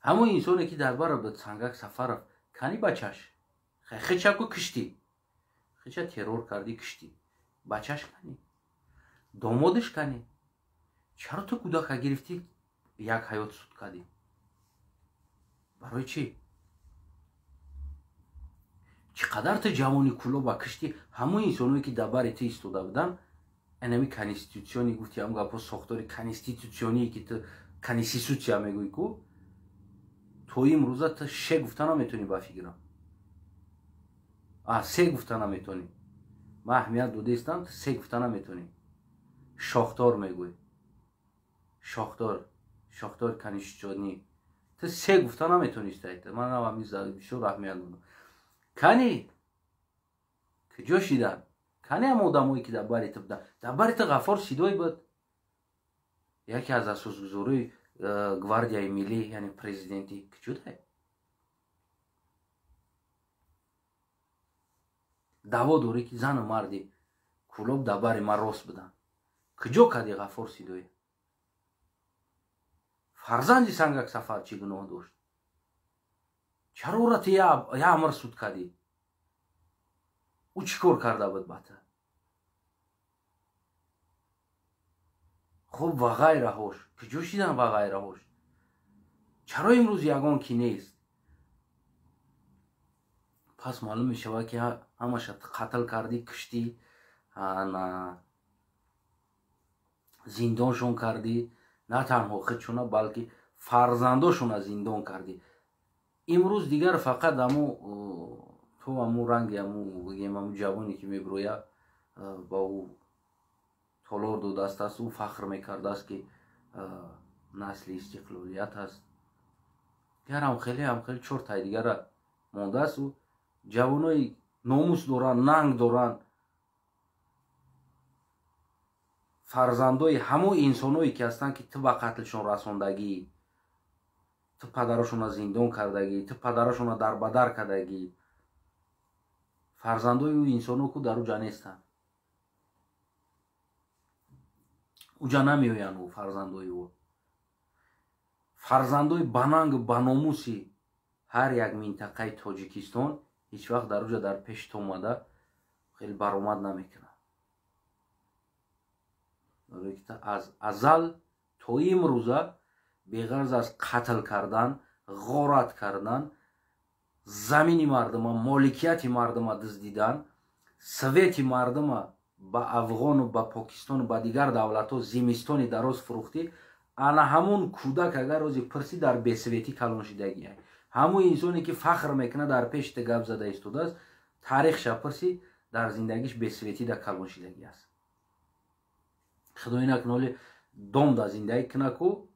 Ҳамон инсоне ки дар бара буд, Сангак Сафаров, кани бачаш? Хичаку киштӣ, хича террор кардӣ, киштӣ, бачаш кани, домодиш кани? Чаро ту кӯдака гирифтӣ, як ҳаёт суд кардӣ? Барои чӣ? Чӣ қадар ту ҷавони кулоба киштӣ? Ҳамон инсоное ки дар бари ту истода буданд, анами конститутсионӣ гуфти, ҳам гапҳо сохтори конститутсионие ки ту конститутсия мегӯӣ ку, то имрӯза ту ше гуфта наметонӣ ба фикрам. Се гуфта наметонӣ. Ман аҳамият додаистам, ту се гуфта наметонӣ. Шохтор мегӯӣ. Шохтор, шохтор конститутсионӣ. Ту се гуфта наметонистай. Ман ҳам бисёр аҳамият додам. Кани куҷо шидан? Кани ҳам одамое ки дар бари ту буданд? Дар бари ту Ғаффор Сидой буд, яке аз асосгузорои гвардияи миллӣ, яъне президентӣ. Куҷо дай? Даъво дорӣ ки зану марди кулоб дар бари ман рост буданд. Куҷо кардӣ Ғаффор Сидой? Фарзанди Сангак Сафар чӣ гуноҳ дошт? Чаро ӯро ту я амр суд кардӣ? Ӯ чӣ кор карда буд ба ту? Хуб, ва ғайраҳош куҷо шидан? Ва ғайраҳош чаро имрӯз ягон ки нест? Пас маълум мешавад ки ҳамаша қатл кардӣ, киштӣ, зиндоншон кардӣ, на танҳо худшона, балки фарзандошона зиндон кардӣ. Имрӯз дигар фақат аму то аму ранги аму бигем аму ҷавоне ки мебирояд ба ӯ толор додааст аст, ӯ фахр мекардааст ки насли истиқлолият аст. Дигарам хеле ҳам хеле чортай дигара мондааст. Ӯ ҷавонои номус доранд, нанг доранд, фарзандои ҳамон инсоное ки ҳастанд ки ту ба қатлшон расондагӣ, ту падарашонро зиндон кардагӣ, ту падарашонро дарбадар кардагӣ. Фарзандои ӯ инсоно ку дар уҷа нестанд, уҷа намеоянд. Ӯ фарзандои ӯ, фарзандои банангу баномуси ҳар як минтақаи Тоҷикистон ҳеҷ вақт дар уҷа дар пеши ту омада хеле баромад намекунад. Аз азал то имрӯза беғарз аз қатл кардан, ғорат кардан, замини мардума, моликияти мардума дуздидан, свети мардума ба Афғону ба Покистону ба дигар давлатҳо зимистони дароз фурӯхтӣ. Ана ҳамун кӯдак агар рӯзи пирсӣ дар бесветӣ калон шидагиай, ҳамун инсоне ки фахр мекунад дар пеши ту гап зада истодааст, таърихша пирсӣ, дар зиндагиш бесветӣ да калон шидагӣ аст. Худо инак ноли дом да зиндагӣ кунад ку,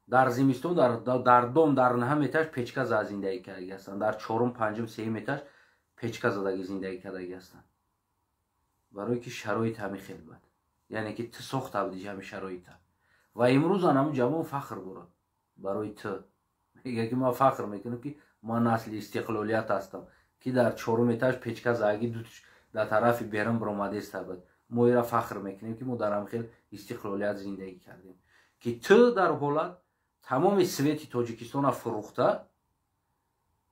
дар зимистон дар дом дар наҳам этаж печка зада зиндагӣ кардагӣ ҳастанд, дар чорум, панҷум, сеюм этаж печка задагӣ зиндагӣ кардагӣ ҳастанд. Барое ки шароит ҳами хел бад, яъне ки ту сохта будӣ ҳами шароита. Ва имрӯз ан ҳамун ҷавон фахр дорад барои ту, мегӯяд ки ман фахр мекунам, ки ман насли истиқлолият ҳастам, ки дар чорум этаж печка задаги дар тарафи берун баромадеста буд. Мо ира фахр мекунем, ки мо дар ҳамин хел истиқлолият зиндагӣ кардем, ки ту дар ҳолат тамоми свети Тоҷикистона фурӯхта,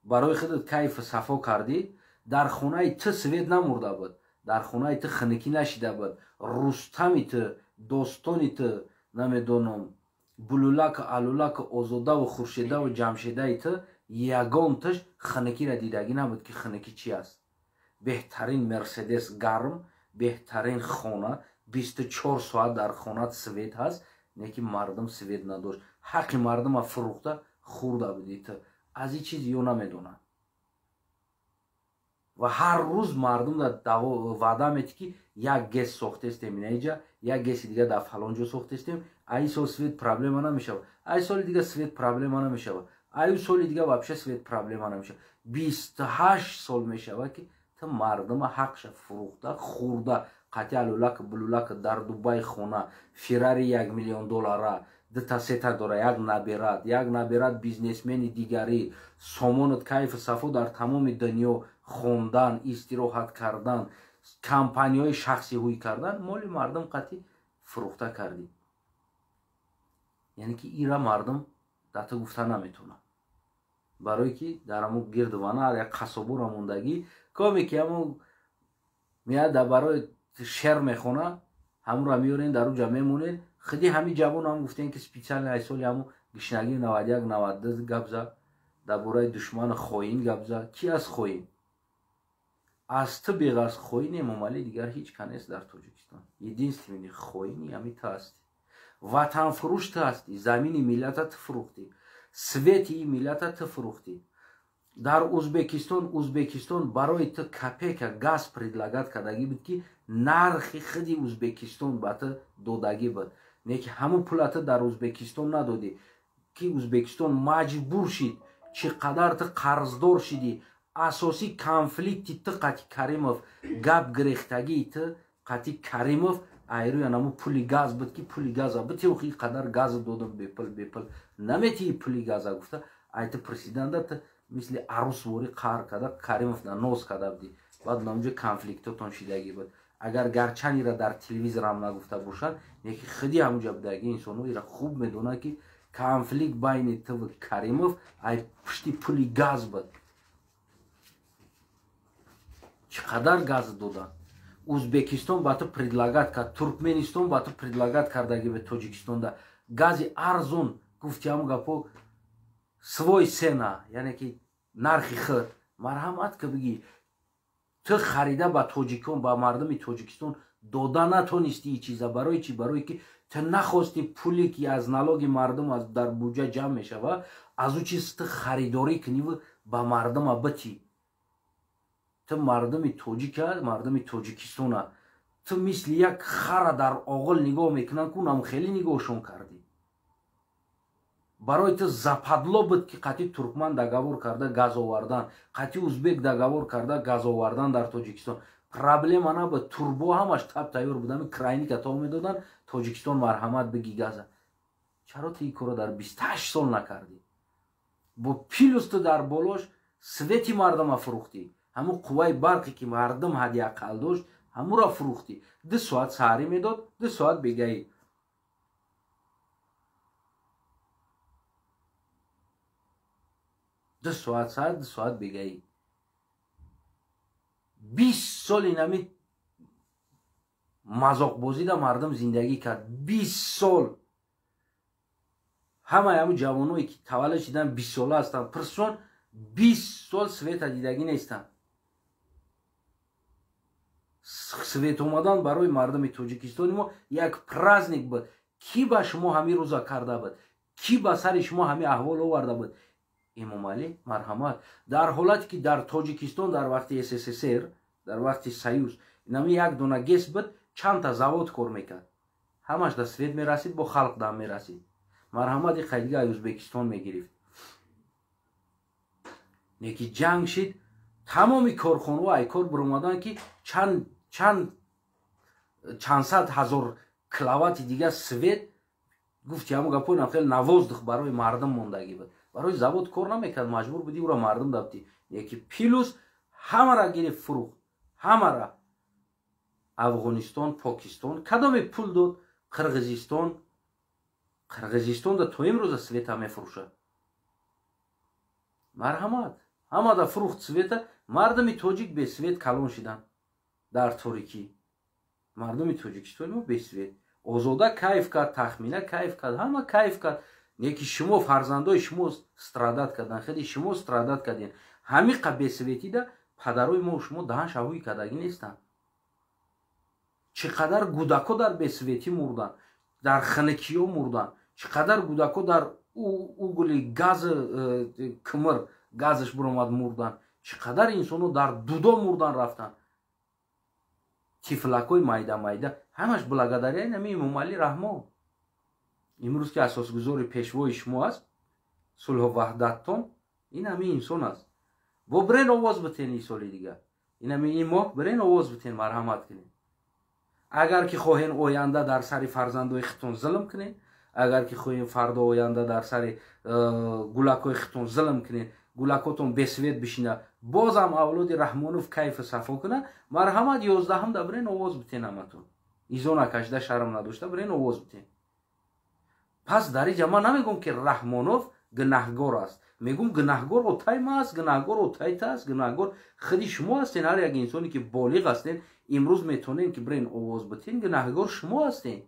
барои худат кайфу сафо кардӣ. Дар хонаи ту свет намурда буд, дар хонаи ту хунукӣ нашида буд. Рустами ту, достони ту, намедонам, Булулаку, Алулаку, Озодаву, Хуршедаву, Ҷамшедаи ту ягон туш хунукиро дидагӣ набуд, ки хунукӣ чи аст. Беҳтарин Мерседес гарм, беҳтарин хона, 24 соат дар хонат свет ҳаст, не ки мардум свет надошт. Ҳаққи мардума фурӯхта хӯрда будӣ ту. Аз ин чиз ё намедонад. Ва ҳар рӯз мардум ваъда метӣ, ки як ГЭС сохтестем инаиҷа, як ГЭСи дига дар фалон ҷо сохтестем, ай сол свет проблема намешавад, ай соли дига свет проблема намешавад, ай соли дига вообще свет проблема намешавад. 28 сол мешавад, ки ту мардума ҳақша фурӯхта хӯрда, қатъи алулак булулак, дар Дубай хона, Феррари 1 миллион доллара, дута сета дора, як наберад, як наберад бизнесмени дигарӣ, сомонат, кайфу сафо дар тамоми дунё, хондан, истироҳат кардан, компанияҳои шахсӣ ҳуй кардан, моли мардум қатъи фурӯхта кардӣ. Яъне ки ира мардум дар ту гуфта наметавонад, барое ки дар ҳамун гирду вана як қассобора мондагӣ, коме ки ҳамун меяд дар барои шер мехона, ҳамонро меорен, дар уҷа мемонен. Худи ҳамин ҷавон ҳам гуфтем, ки специально ай соли ҳамун гишнагии 91 92 гап зад, дар бораи душману хоин гап зад. Ки аст хоин? Аз ту беғарз хоин Эмомалӣ дигар ҳеҷ ка нест дар Тоҷикистон. Единственный хоини ҳамин ту ҳастӣ, ватанфурӯш ту ҳастӣ, замини миллата ту фурӯхтӣ, свети миллата ту фурӯхтӣ. Дар Узбекистон барои ту копейка газ предлагать кардагӣ буд, ки нархи худи Узбекистон ба ту додагӣ буд, не ки ҳамун пула ту дар Узбекистон надодӣ, ки Узбекистон маҷбур шид. Чӣ қадар ту қарздор шидӣ. Асосӣ конфликти ту қати Каримов, гап гирехтагии ту қати Каримов айрӯи анаму пули газ буд, ки пули газа битеохи қадар газ додам, бепул бепул наметии пули газа гуфта, ай ту президента ту мисли арӯсворӣ қаҳр карда, Каримов на нос карда будӣ. Баъд намуҷо конфликтотон шидагӣ буд. Агар гарчанд ира дар телевизорам нагуфта бошанд, неки худи ҳамуҷа будагӣ инсонҳо ира хуб медонанд, ки конфликт байни ту Каримов ай пушти пули газ буд. Чӣ қадар газ доданд? Узбекистон ба ту предлагать кард, Туркменистон ба ту предлагать кардагӣ ба Тоҷикистонда гази арзон. Гуфти ҳамун гапо свой цена, яъне ки нархи худ марҳамат ки бигӣ. Ту харида ба тоҷикон, ба мардуми Тоҷикистон дода натонистӣ и чиза. Барои чӣ? Барое ки ту нахости пуле ки аз налоги мардум аз дар буҷа ҷамъ мешавад, аз ӯ чиз ту харидорӣ куниву ба мардума битӣ. Ту мардуми тоҷика, мардуми Тоҷикистона ту мисли як хара дар оғил нигоҳ мекунанд, ку нам хеле нигоҳшон кардӣ. Барои ту западло буд, ки қатъи туркман договор карда газ овардан, қатъи узбек договор карда газ овардан дар Тоҷикистон проблема набуд. Турбо ҳамаш таб тайёр будами, крайника то медоданд Тоҷикистон, марҳамат, биги газа. Чаро ту ин корро дар 28 сол накардӣ? Бо плюс ту дар болош свети мардума фурӯхтӣ, ҳамун қувваи барқе ки мардум ҳадди ақал дошт, ҳамуро фурӯхтӣ. 2 соат саҳарӣ медод, 2 соат бегаӣ. 2 соат саҳар, 2 соат бегаӣ. 20 сол инами мазоқбозида мардум зиндагӣ кард. 20 сол ҳамаи ҳамун ҷавоное ки таваллуд шидан 20 сола ҳастанд, пурсон, 20 сол света дидагӣ нестанд. Свет омадан барои мардуми Тоҷикистони мо як праздник буд. Кӣ ба шумо ҳамин рӯза карда буд? Кӣ ба сари шумо ҳамин аҳвол оварда буд? Эмомалӣ, марҳамат. Дар ҳолате ки дар Тоҷикистон дар вақти СССР, дар вақти Союз, инами як дона ГЭС буд, чандта завод кор мекард. Ҳамаш да свет мерасид, бо халқ дам мерасид. Марҳамат, и қайдига ай Ӯзбекистон мегирифт. Неки ҷанг шид, тамоми корхонаҳо ай кор биромаданд, ки чанд чанд чандсад ҳазор киловатти дига свет, гуфти ҳамо гапои хеле на воздух барои мардум мондагӣ буд. Барои завод кор намекард, маҷбур будӣ ӯро мардум дафтӣ. Неки плюс ҳамара гирифт, фурӯхт, ҳамара. Афғонистон, Покистон, кадоме пул дод, Қирғизистон. Қирғизистонда то имрӯза света мефурӯшад. Марҳамат, ҳамада фурӯхт света. Мардуми тоҷик бесвет калон шиданд дар торикӣ. Мардуми Тоҷикистони мо бесвет. Озода кайф кард, Тахмина кайф кард, ҳама кайф кард. Неки шумо, фарзандои шумо страдать карданд, хеле шумо страдать кардем. Ҳамиқа бесветида падарои мо шумо даҳан шавҳӯи кардагӣ нестанд. Чӣ қадар гудако дар бесветӣ мурданд, дар хинакиё мурданд, чӣ қадар гудако дар угли газ, кимир газаш биромад, мурданд, чӣ қадар инсонҳо дар дудо мурдан рафтанд, тифлакҳои майда майда. Ҳамаш благодаря ҳами Эмомалӣ Раҳмон, имрӯз ки асосгузори, пешвои шумо аст, сулҳу ваҳдаттон ин ҳами инсон аст. Бо бирен овоз битен ин соли дига, инами ин моҳ бирен овоз битен, марҳамат кунед. Агар ки хоҳен оянда дар сари фарзандои хитон зулм кунед, агар ки хоҳем фардо оянда дар сари гулакҳои хитон зулм кунед, гулакотон бесвет бишина, бозам авлоди Раҳмонов кайфу сафо куна, марҳамат, 11-ҳам да бирен овоз битен. Ҳаматон изо накашида, шарм надошта бирен овоз битен. Пас дар иҷа ман намегӯм, ки Раҳмонов гунаҳгор аст. Мегӯм, гунаҳгор отай ма аст, гунаҳгор отайта аст, гунаҳгор худи шумо ҳастен. Ҳар як инсоне ки болиғ ҳастен, имрӯз метавонем ки бирен овоз битен, гунаҳгор шумо ҳастен.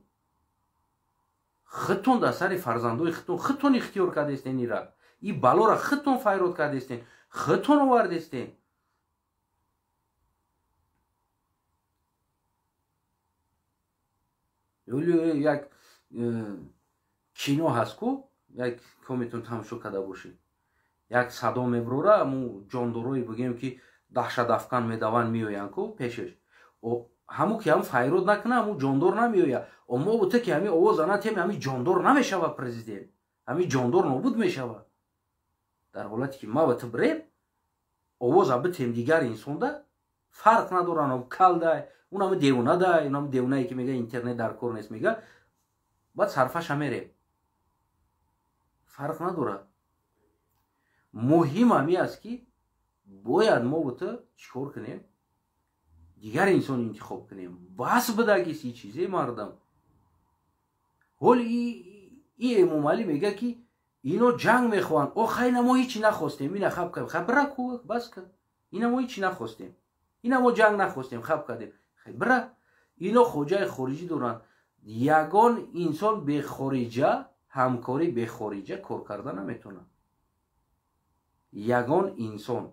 Худтон дар сари фарзандои худтон худтон ихтиёр кардестен, ира и балора худтон файрод кардестен, худтон овардестен. Як кино ҳаст ку, як кометон тамошо карда бошед, як садо мебурора, аму ҷондорои бигем ки даҳшатафкан медаванд, меоянд ку пешеш. Ҳаму ки ҳам файрод накуна, ҳаму ҷондор намеояд. Мо бута ки ҳами овоз анатем, ҳами ҷондор намешавад президент, ҳами ҷондор нобуд мешавад. Дар ҳолате ки ма ба ту бирем овоза битем, дигар инсонда фарқ надоран, калдай, унами девонадай, унами девонае ки мега интернет дар кор нест, мега баъд сарфаша мерем, фарқ надорад. Муҳим ҳами аст, ки бояд мо бута чӣ кор кунем? Дигар инсон интихоб кунем. Бас бидагис и чизе, мардам. Ҳол и Эмомалӣ мега, ки ино ҷанг мехоҳанд. О хайна, мо ҳичи нахостем, ина хаб кардем. Хаб бира ку, бас кар. Ина мо ҳичи нахостем, ина мо ҷанг нахостем, хаб кардем, хай бира. Ино хоҷаи хориҷӣ доранд. Ягон инсон бехориҷа ҳамкорӣ, бехориҷа кор карда наметавонад. Ягон инсон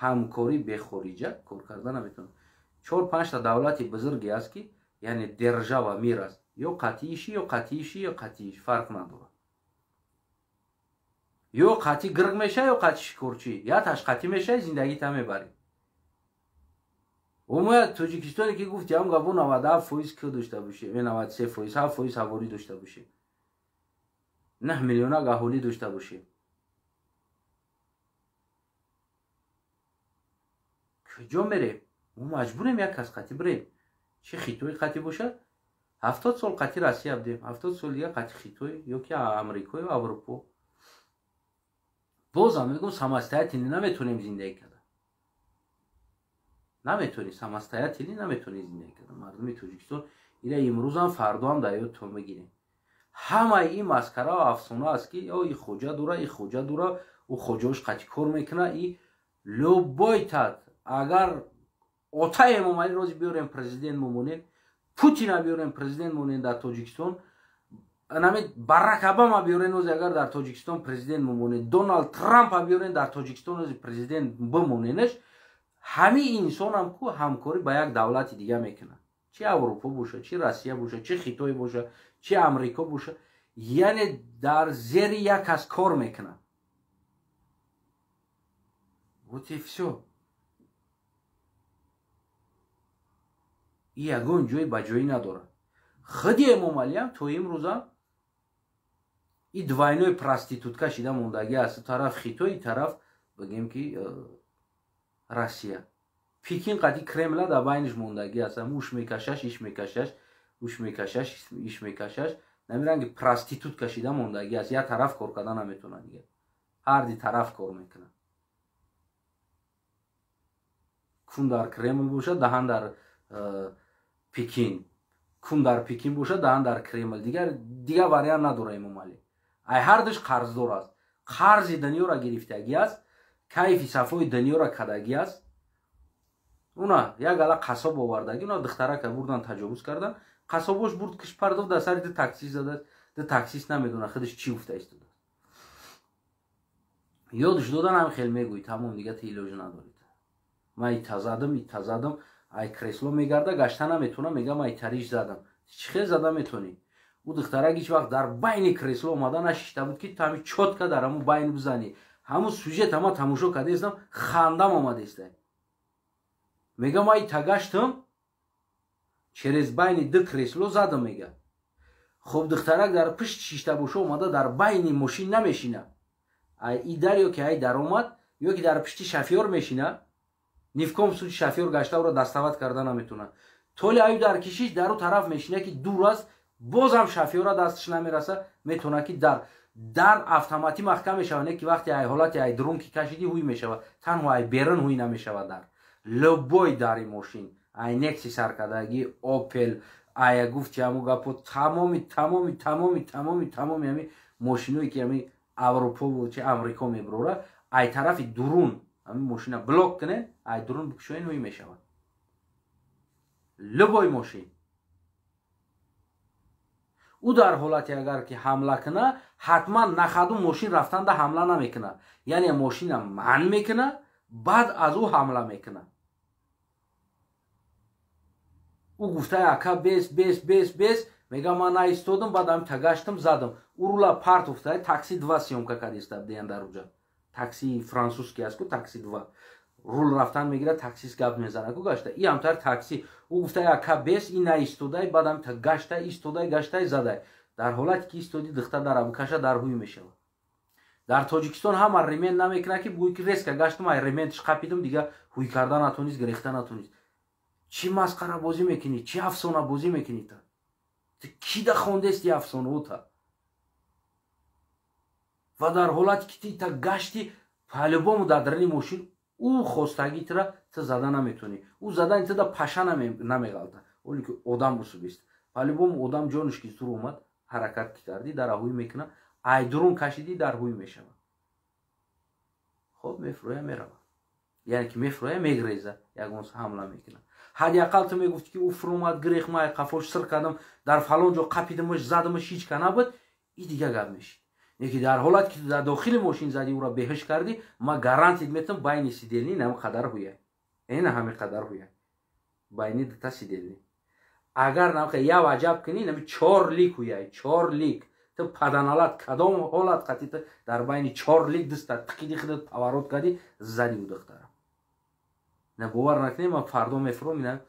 ҳамкорӣ бехориҷа кор карда наметавонад. Чор панҷта давлати бузурге аст, ки яъне держава мир аст. Ё қатъиши, ё қатъиши, ё қатъиш, фарқ надорад. Ё қатъи гирг мешавӣ, ё қатъи шикорчӣ, я ташқатӣ мешавӣ, зиндагита мебарӣ. Омоя Тоҷикистоне ки гуфти ҳам гапо, 97% ки дошта бошем, 93%, 7% ҳаворӣ дошта бошем, 9 миллионак аҳолӣ дошта бошем, куҷо мерем? Мо маҷбурем як кас қатъи бирем, чи Хитой қатъи бошад. 70 сол қатъи Россия будем, 70 сол дига қатъи Хитой ё ки Амрико ё Аврупо. Бозам мегӯм, самостоятельно наметонем зиндагӣ карда, наметонӣ, самостоятельно наметонӣ зиндагӣ карда. Мардуми Тоҷикистон, ира имрӯзам, фардоам дар ёдтон бигирем. Ҳамаи ин масхараву афсона аст, ки ё и хоҷа дура, и хоҷа дура, ӯ хоҷаош қатъи кор мекуна. И любой тат, агар ота Эмомалӣ рози биёрем президент мемонем, Путина биёрем президент монем дар Тоҷикистон, нами Барак Обама биёрен ози, агар дар Тоҷикистон президент мемонед, Доналд Трампа биёрен дар Тоҷикистон ози президент бимоненаш, ҳамин инсонам ку ҳамкорӣ ба як давлати дига мекунад, чи Аврупо боша, чи Россия боша, чи Хитой боша, чи Амрико боша, яъне дар зери як кас кор мекунад. Вот и всё. И ягон ҷой ба ҷоӣ надорад. Худи Эмомалиам то имрӯза и двойной проститутка шида мондагӣ аст. Тараф Хитой, и тараф бигем ки Россия. Пекин қати Кремла дар байниш мондагӣ аст. Уш мекашаш, иш мекашаш, уш мекашаш, иш мекашаш. Намиранги проститутка шида мондагӣ аст. Як тараф кор карда наметавонад дигар. Ҳар ди тараф кор мекунад. Кун дар Кремл бошад, даҳан дар Пекин. Кун дар Пекин бошад, даҳан дар Кремл. Дигар вариант надора Эмомалӣ. Ай ҳардуш қарздор аст. Қарзи дунёро гирифтагӣ аст, кайфи сафои дунёро кардагӣ аст. Уна як гала қассоб овардагӣ, уна духтарака бурдан таҷовуз кардан. Қассобош бурд киш пардофт, дар сари ду таксист задааст. Ду таксист намедона худаш чӣ гуфта истодааст. Ёдш додан ҳам хел мегӯй, тамом, дига ти илоҷ надоред. Ман ита задам, ита задам, ай кресло мегарда, гашта наметавонам, мегам ай тариш задам. Чӣ хел зада метавонӣ? Ӯ духтарак ҳеҷ вақт дар байни кресло омада нашишта буд, ки ту ҳами чётко дар ҳамун байн бизанӣ. Ҳамун сюжет ама тамошо кардаистам, хандам омадаиста. Мегам ай тагаштам, через байни ду кресло задам, мега. Хоб духтарак дар пушт шишта боша, омада дар байни мошин намешина. Ай и дар ё ки ай даромад, ё ки дар пушти шофёр мешина, ни в коем случае шофёр гашта ӯро доставать карда наметавонад. Толи аю дар кишиш дар ӯ тараф мешина, ки дур аст, бозам шофёра дасташ намераса, метавонад ки дар автоматӣ маҳкам мешавад, не ки вақте ай ҳолати ай дурун ки кашидӣ ҳуй мешавад, танҳо ай берун ҳуй намешавад дар. Любой дари мошин, ай Некси саркардагӣ, Опел, ай гуфти ҳамун гапо, тамоми тамоми тамоми тамоми тамоми ҳами мошиное ки ҳами Аврупову чи Амрико мебурора, ай тарафи дурун ҳамин мошина блок кунед, ай дурун бикушоен, ҳуй мешавад. Любой мошин. Ӯ дар ҳолате агар ки ҳамла куна, ҳатман нахаду мошин рафтанда ҳамла намекуна. Яъне мошина манъ мекуна, баъд аз ӯ ҳамла мекуна. Ӯ гуфта ака бес бес бес бес, мега ман наистодам, баъд ҳами тагаштам задам. Ӯ рула парт уфта, такси 2 съёмка кардиста деян дар уҷа. Такси французский аст ку, такси 2. Рул рафтан мегирад, таксист гап мезанад ку гашта. И ҳамтар такси. Ӯ гуфта ака бес, и наистодай, баъд ҳами тагаштай, истодай, гаштай, задай. Дар ҳолате ки истоди, духтар дар абукаша дар ҳуй мешавад. Дар Тоҷикистон ҳама ремент намекунад, ки бугӯй ки резко гаштам, ай рементш қапидам, дига ҳуй карда натонист, гирехта натонист. Чӣ масқарабозӣ мекунӣ? Чӣ афсонабозӣ мекунӣ та? Ту ки да хондести афсонаҳо та? Ва дар ҳолате ки ти та гашти, по-любому дар дарини мошин ӯ хостагӣ тира ту зада наметавонӣ. Ӯ задани ту да паша намеғалта. Оле ки одам бусубист. По-любому одам ҷонаш ки зур омад, ҳаракат ки кардӣ, дар ҳуй мекуна, ай дурун кашидӣ, дар ҳуй мешавад. Хоб мефурӯя меравад. Яъне ки мефурӯя мегреза, ягон ҳамла мекунад. Ҳадди ақал ту мегуфтӣ ки ӯ фуромад, гирех, ман ай қафош сир кардам, дар фалон ҷо қапидамаш, задамаш, ҳеҷ ка набуд, и дига гап мешид. Лекин дар ҳолате ки ту дар дохили мошин задӣ, ӯро беҳуш кардӣ, ман гарантид метам, байни сидельни ин ҳами қадар ҳуяй. Ин ҳами қадар ҳуяй. Байни дута сидельни. Агар намха я ваҷаб кунӣ, нами 4 лик ҳуяй, 4 лик. Ту паданалат кадом ҳолат қати ту дар байни 4 лик дуста тиқиди худат поворот кардӣ, задӣ ӯ духтара. На бовар накунӣ, ман фардо мефуром, ина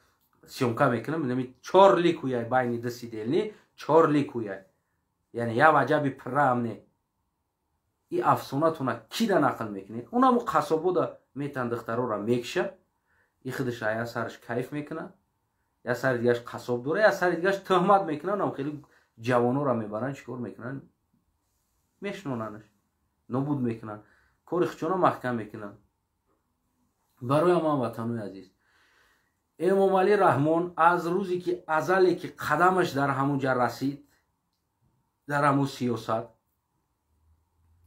съёмка мекунам, нами 4 лик ҳуяй байни ду сидельни, 4 лик ҳуяй. Яъне я ваҷаби пирам не. И афсонатона ки да нақл мекунед? Унаму қассобода метан духтарора мекша, и худаш я сараш кайф мекуна, я сари дигаш қассоб дора, я сари дигаш тӯҳмат мекунад, унам хеле ҷавонора мебаранд, чӣ кор мекунанд? Мешнонанаш, нобуд мекунанд, кори хучона маҳкам мекунанд. Барои ман ватанои азиз, Эмомалӣ Раҳмон аз рӯзе ки азале ки қадамаш дар ҳамун ҷа расид, дар ҳамун сиёсат,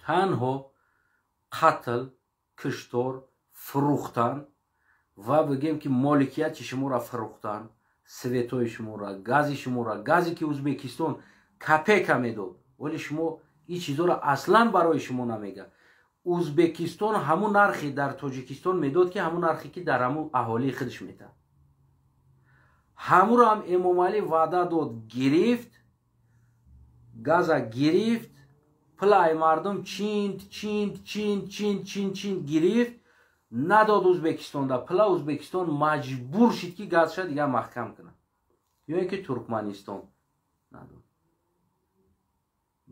танҳо қатл, киштор, фурӯхтан ва бигем ки моликияти шуморо фурӯхтан, светои шуморо, гази шуморо, газе ки Ӯзбекистон капека медод, вале шумо ин чизоро аслан барои шумо намега. Ӯзбекистон ҳамун нархе дар Тоҷикистон медод, ки ҳамун нархе ки дар ҳамун аҳолии худаш метад. Ҳамуро ҳам Эмомалӣ ваъда дод, гирифт, газа гирифт, пулай мардум чинд, чинд, чинд, чинд, чинд, чинд гирифт, надод Ӯзбекистонда. Пула Ӯзбекистон маҷбур шид, ки газша дигар маҳкам кунад. Ё ин ки Туркманистон.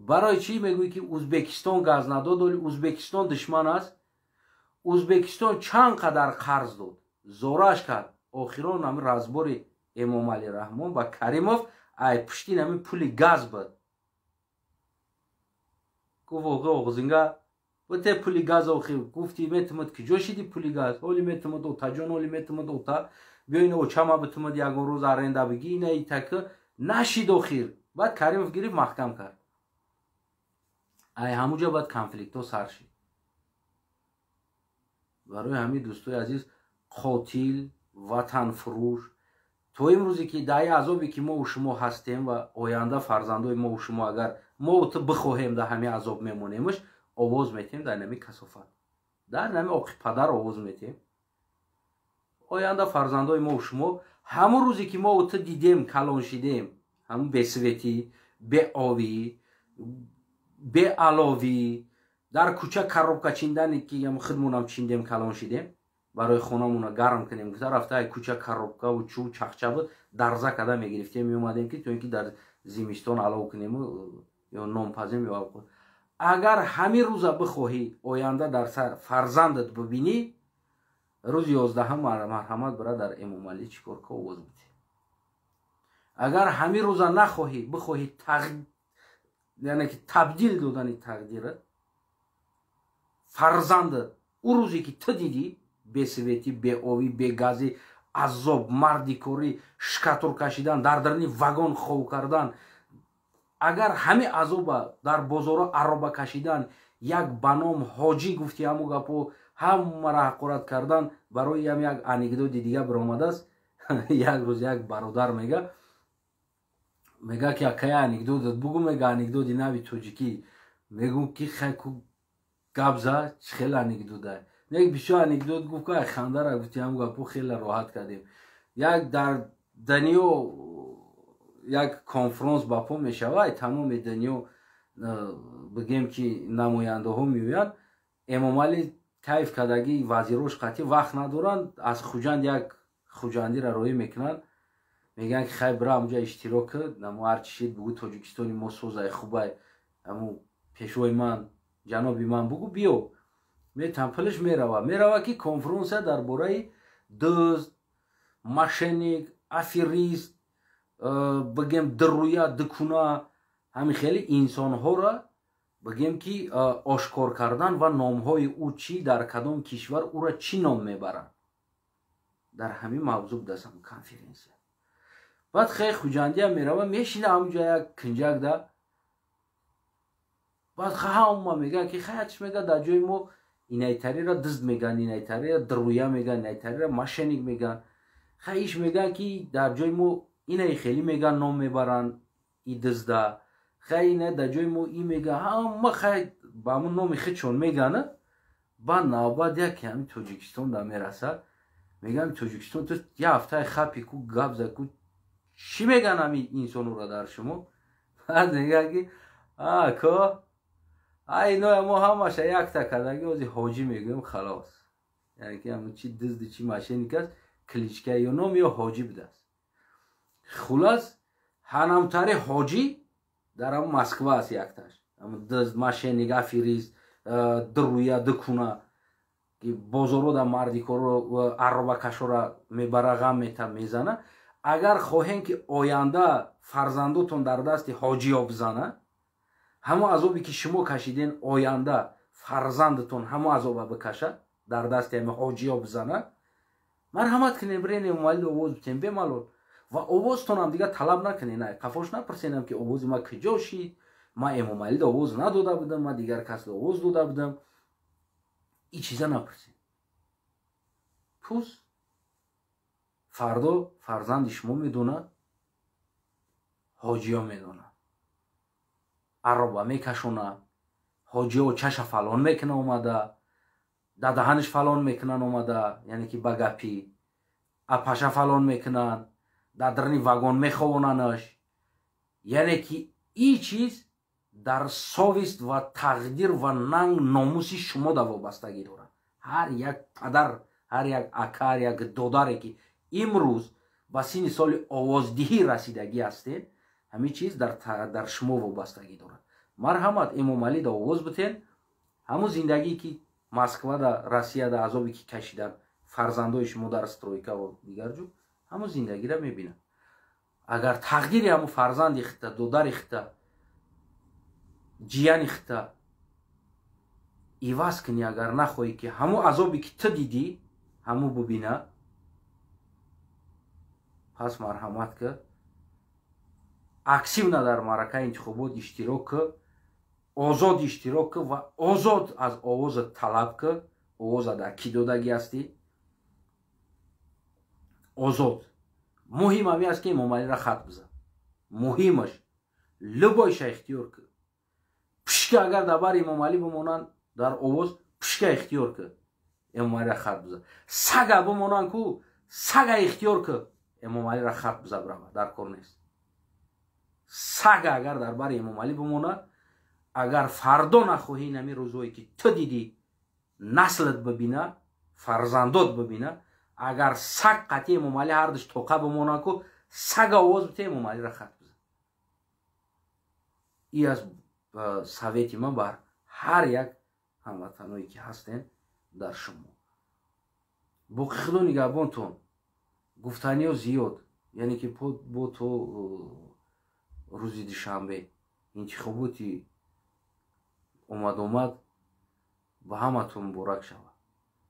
Барои чӣ мегӯӣ, ки Узбекистон газ надод? Оли Узбекистон душман аст. Узбекистон чанд қадар қарз дод, зораш кард. Охирон ҳами разбори Эмомалӣ Раҳмон ба Каримов ай пушти ҳами пули газ буд. Гуфт: оғи оғзинга бите пули газ. Охир гуфти метимад, киҷо шиди пули газ? Оли метимад, отаҷон, оли метимад, ота биё, ина очама битимад, ягон рӯз аренда биги, ина итака нашид. Охир баъд Каримов гирифт, маҳкам кард. Ай ҳамуҷа баъд конфликтҳо сар шид. Барои ҳамин, дӯстои азиз, қотил, ватанфурӯш, то имрӯзе ки дар азобе ки мову шумо ҳастем ва оянда фарзандои мову шумо, агар мову ту бихоҳем, дар ҳамин азоб мемонемш, овоз метиҳем дар нами касофат, дар нами оқи падар овоз метиҳем. Оянда фарзандои мову шумо ҳамун рӯзе ки мову ту дидем, калон шидем, ҳамун бесветӣ, беовӣ, беаловӣ, дар кӯча коробка чиндане, ки худмонам чиндем, калон шидем, барои хонамона гарм кунем гуфта, рафта ай кӯча коробкаву чӯ чахча буд, дарза када мегирифтем, меомадем, ки то ин ки дар зимистон алов кунему ё нонпазем ё. Агар ҳамин рӯза бихоҳӣ оянда дар фарзандат бибинӣ, рӯзи 11-ҳам, марҳамат, бира дар Эмомалӣ чӣ кор ка, овоз бидӣ. Агар ҳамин рӯза нахоҳӣ, бихоҳӣ, яъне ки табдил додани тақдират, фарзандат ӯ рӯзе ки ту дидӣ, бесветӣ, беовӣ, бегазӣ, азоб, мардикорӣ, шкатур кашидан, дар дарни вагон хов кардан, агар ҳамин азоба дар бозоро ароба кашидан, як ба ном ҳоҷӣ гуфти, ҳаму гапо ҳамаро ҳақорат кардан. Барои ям як анекдоти дига биромадааст. Як рӯз як бародар мега, ки акая, анекдотат бугу. Мега, анекдоти нави тоҷикӣ. Мегум, ки хайку, гап за, чӣ хел анекдота? Як бисёр анекдот гуфт, ай хандара гуфти, ҳам гапо хеле роҳат кардем. Як дар дунё як конфронс ба по мешава, тамоми дунё, бигем ки, намояндаҳо меоянд. Эмомалӣ кайф кардагӣ, вазирош қатъи вақт надоранд. Аз Хуҷанд як хуҷандиро роҳӣ мекунанд, мегӯянд, ки хай, бира, ҳамуҷа иштирок кун, намо ҳарчи шид бугӯ, Тоҷикистони мо созай, хубай, ҳаму пешвои ман, ҷаноби ман бугӯ, биё. Метам пулиш, мерава, ки конференсия дар бораи дузд, мошенник, аферист, бигем, дурӯя, дукуна, ҳамин хеле инсонҳоро, бигем ки, ошкор кардан ва номҳои ӯ чӣ, дар кадом кишвар ӯро чӣ ном мебаранд, дар ҳамин мавзӯъ будастам конференсия. Баъд хеле хуҷандиам мерава, мешина ҳамунҷа як кинҷакда. Баъд ҳама мегӯянд, ки хаятш, мега, дар ҷои мо инайтариро дузд мегӯянд, инайтариро дурӯя мегӯянд, инайтариро мошенник мегӯянд. Хай, иш мегӯянд, ки дар ҷои мо инаи хеле мегӯянд, ном мебаранд и дузда. Хай, ина дар ҷои мо и мегӯянд. Ҳама хай ба ҳамун номи худшон мегӯянд. Баъд навбат яке ҳамин Тоҷикистон да мерасад. Мегӯям, Тоҷикистон, ту як ҳафтаи хапи ку, гап за ку, чӣ мегӯянд ҳамин инсонуро дар шумо? Баъд мегӯяд, ки ко ай, иноя мо ҳамаша якта кардаги, ози ҳоҷӣ мегӯем, халос. Яъне ки ҳамн чи дузди, чи мошенник аст, кличка ё ном ё ҳоҷӣ будааст. Хулас, ҳанамтари ҳоҷӣ дар ҳамн Москва аст, якташ дузд, мошенник, аферист, дурӯя, дукуна, ки бозоро да мардикоро, арробакашора мебара, ғам мета, мезана. Агар хоҳем, ки оянда фарзандотон дар дасти ҳоҷиё бизана, ҳамон азобе ки шумо кашиден, оянда фарзандатон ҳамон азоба бикашад, дар дасти ҳами ҳоҷиё бизана, марҳамат кунем, бирен, Эмомалиро овоз битем бемалол. Ва овозтонам дига талаб накунен, қафош напурсенам, ки овози ма куҷо шид, ма Эмомалиро овоз надода будам, ма дигар касро овоз дода будам, и чиза напурсем. Пус фардо фарзанди шумо медонад, ҳоҷиё медонад, ароба мекашона, ҳоҷиё чаша фалон мекуна, омада дадаҳаниш фалон мекунанд, омада, яъне ки ба гапӣ апаша фалон мекунанд, дар дарни вагон меховонанаш. Яъне ки и чиз дар совесть ва тақдир ва нанг номуси шумо да вобастагӣ дорад. Ҳар як падар, ҳар як ака, ҳар як додаре, ки имрӯз ба синни соли овоздиҳӣ расидагӣ ҳастед, ҳамин чиз дар шумо вобастагӣ дорад. Марҳамат, Эмомалӣ да овоз битен. Ҳамун зиндагие ки Москвада, Россияда азобе ки кашидан фарзандои шумо дар стройка ва дигар ҷо, ҳамун зиндагиро мебинад. Агар тақдири ҳамун фарзанди хита, додари хита, ҷияни хита иваз кунӣ, агар нахоҳӣ ки ҳамун азобе ки ту дидӣ ҳамун бубина, пас марҳамат ки активно дар маъракаи интихобот иштирок ки, озод иштирок ки ва озод аз овоза талаб ки. Овоза дар кӣ додагӣ ҳастӣ? Озод. Муҳим ҳамин аст ки Эмомалиро хат бизан. Муҳимаш любой ша ихтиёр ки. Пушка агар дар бари Эмомалӣ бимонанд дар овоз, пушка ихтиёр ки, Эмомалиро хат бизан. Сага бимонанд ку, сага ихтиёр ки, Эмомалиро хат биза, бирава, дар кор нест. Сага агар дар бари Эмомалӣ бимонад, агар фардо нахоҳӣ ин ҳамин рӯзҳое ки ту дидӣ наслат бибина, фарзандот бибина, агар саг қатъи Эмомалӣ ҳардуш тоқа бимонанд ку, сага овоз бите, Эмомалиро хат бизан. И аз совети ман бар ҳар як ҳамватаное ки ҳастен дар шумо. Боқи худо нигаҳбонтон. Гуфтаниҳо зиёд, яъне ки бо то рӯзи душанбе интихоботи омад-омад ба ҳаматон муборак шавад.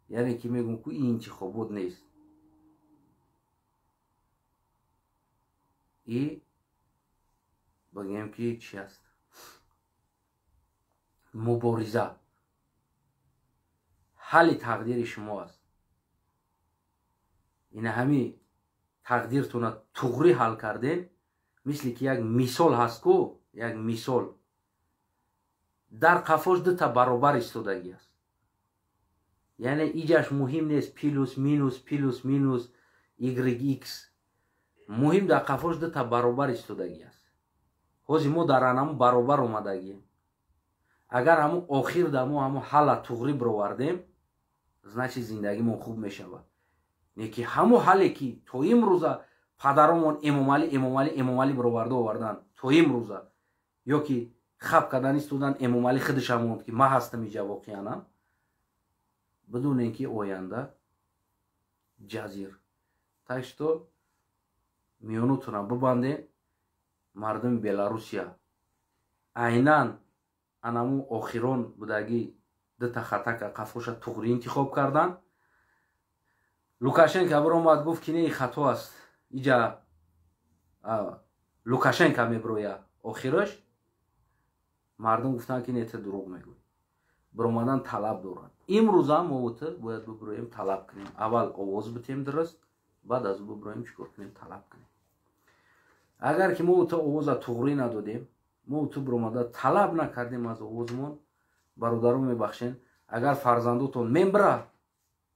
Яъне ки мегӯм ку ин интихобот нест, и бигӯем ки чи аст? Мубориза ҳалли тақдири шумо аст. Ина ҳами тақдиртона туғрӣ ҳал кардем, мисли ки як мисол ҳаст ку, як мисол дар қафош дута баробар истодагӣ аст. Яъне иҷаш муҳим нест плюс минус, плюс минус, y x, муҳим дар қафош дута баробар истодагӣ аст. Ҳозир мо дар анаму баробар омадагием. Агар ҳамун охир да мо ҳамун ҳалла туғрӣ бировардем, значит зиндагимон хуб мешавад. Не ки ҳамун ҳалле ки то имрӯза падаромон Эмомалӣ, Эмомалӣ, Эмомалӣ бироварда овардан то имрӯза, ё ки хаб кардан истодан, Эмомалӣ худаш монд ки ман ҳастам иҷа воқеанам, бидонем ки оянда ҷазир. Так что миёнутона бибандем. Мардуми Беларусия айнан анаму охирон будагӣ дута хатака қафоша туғрӣ интихоб кардан. Лукашенко биромад гуфт ки не, хато аст, иҷа Лукашенко мебироя охираш. Мардум гуфтанд ки не, ту дурӯғ мегӯӣ. Биромадан талаб дорад. Имрӯзам мо ту бояд бибироем талаб кунем. Аввал овоз битем дуруст, баъд аз ӯ бибироем чӣ кор кунем? Талаб кунем. Агар ки мо ту овоза туғрӣ надодем, мо ту биромада талаб накардем аз овозмон, бародарон мебахшен, агар фарзандотон мембира,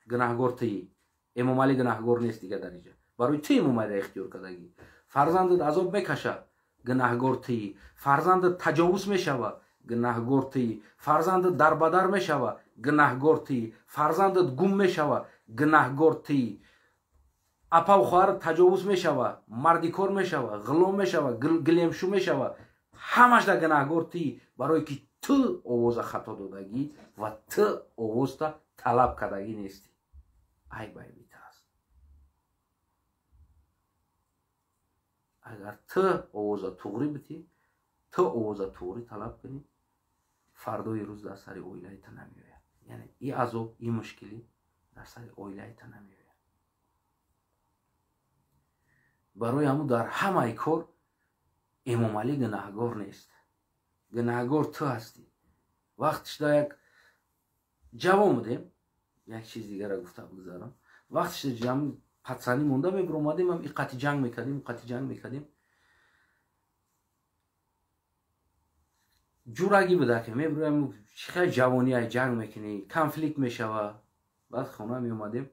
гунаҳгор тии. Эмомалӣ гунаҳгор нест дига дар иҷа. Барои ту Эмомалиро ихтиёр кардагӣ. Фарзандат азоб мекашад, гунаҳгор тии. Фарзандат таҷовуз мешавад, гунаҳгор тии. Фарзандат дарбадар мешавад, гунаҳгор тии. Фарзандат гум мешавад, гунаҳгор тии. Апаву хоҳарат таҷовуз мешавад, мардикор мешавад, ғулом мешавад, гилемшу мешавад, ҳамаш да гунаҳгор тии, барое ки ту овоза хато додагӣ ва ту овозта талаб кардагӣ нестӣ. Айб айби ту аст. Агар ту овоза туғрӣ битӣ, ту овоза туғрӣ талаб кунӣ, фардои рӯз дар сари оилаи ту намеояд. Яъне и азоб, и мушкилӣ дар сари оилаи ту намеояд. Барои ҳамун дар ҳамаи кор Эмомалӣ гунаҳгор нест. Гунаҳгор ту ҳастӣ. Вақтиш да як ҷавон будем, як чиз дигара гуфта бигзарам. Вақтиш да пацанӣ монда мебиромадем, ам и қати ҷанг мекардем, қати ҷанг мекардем. Ҷурагӣ буда ки мебироем, чӣ хел ҷавонӣ ай ҷанг мекунӣ, конфликт мешава. Баъд хона меомадем,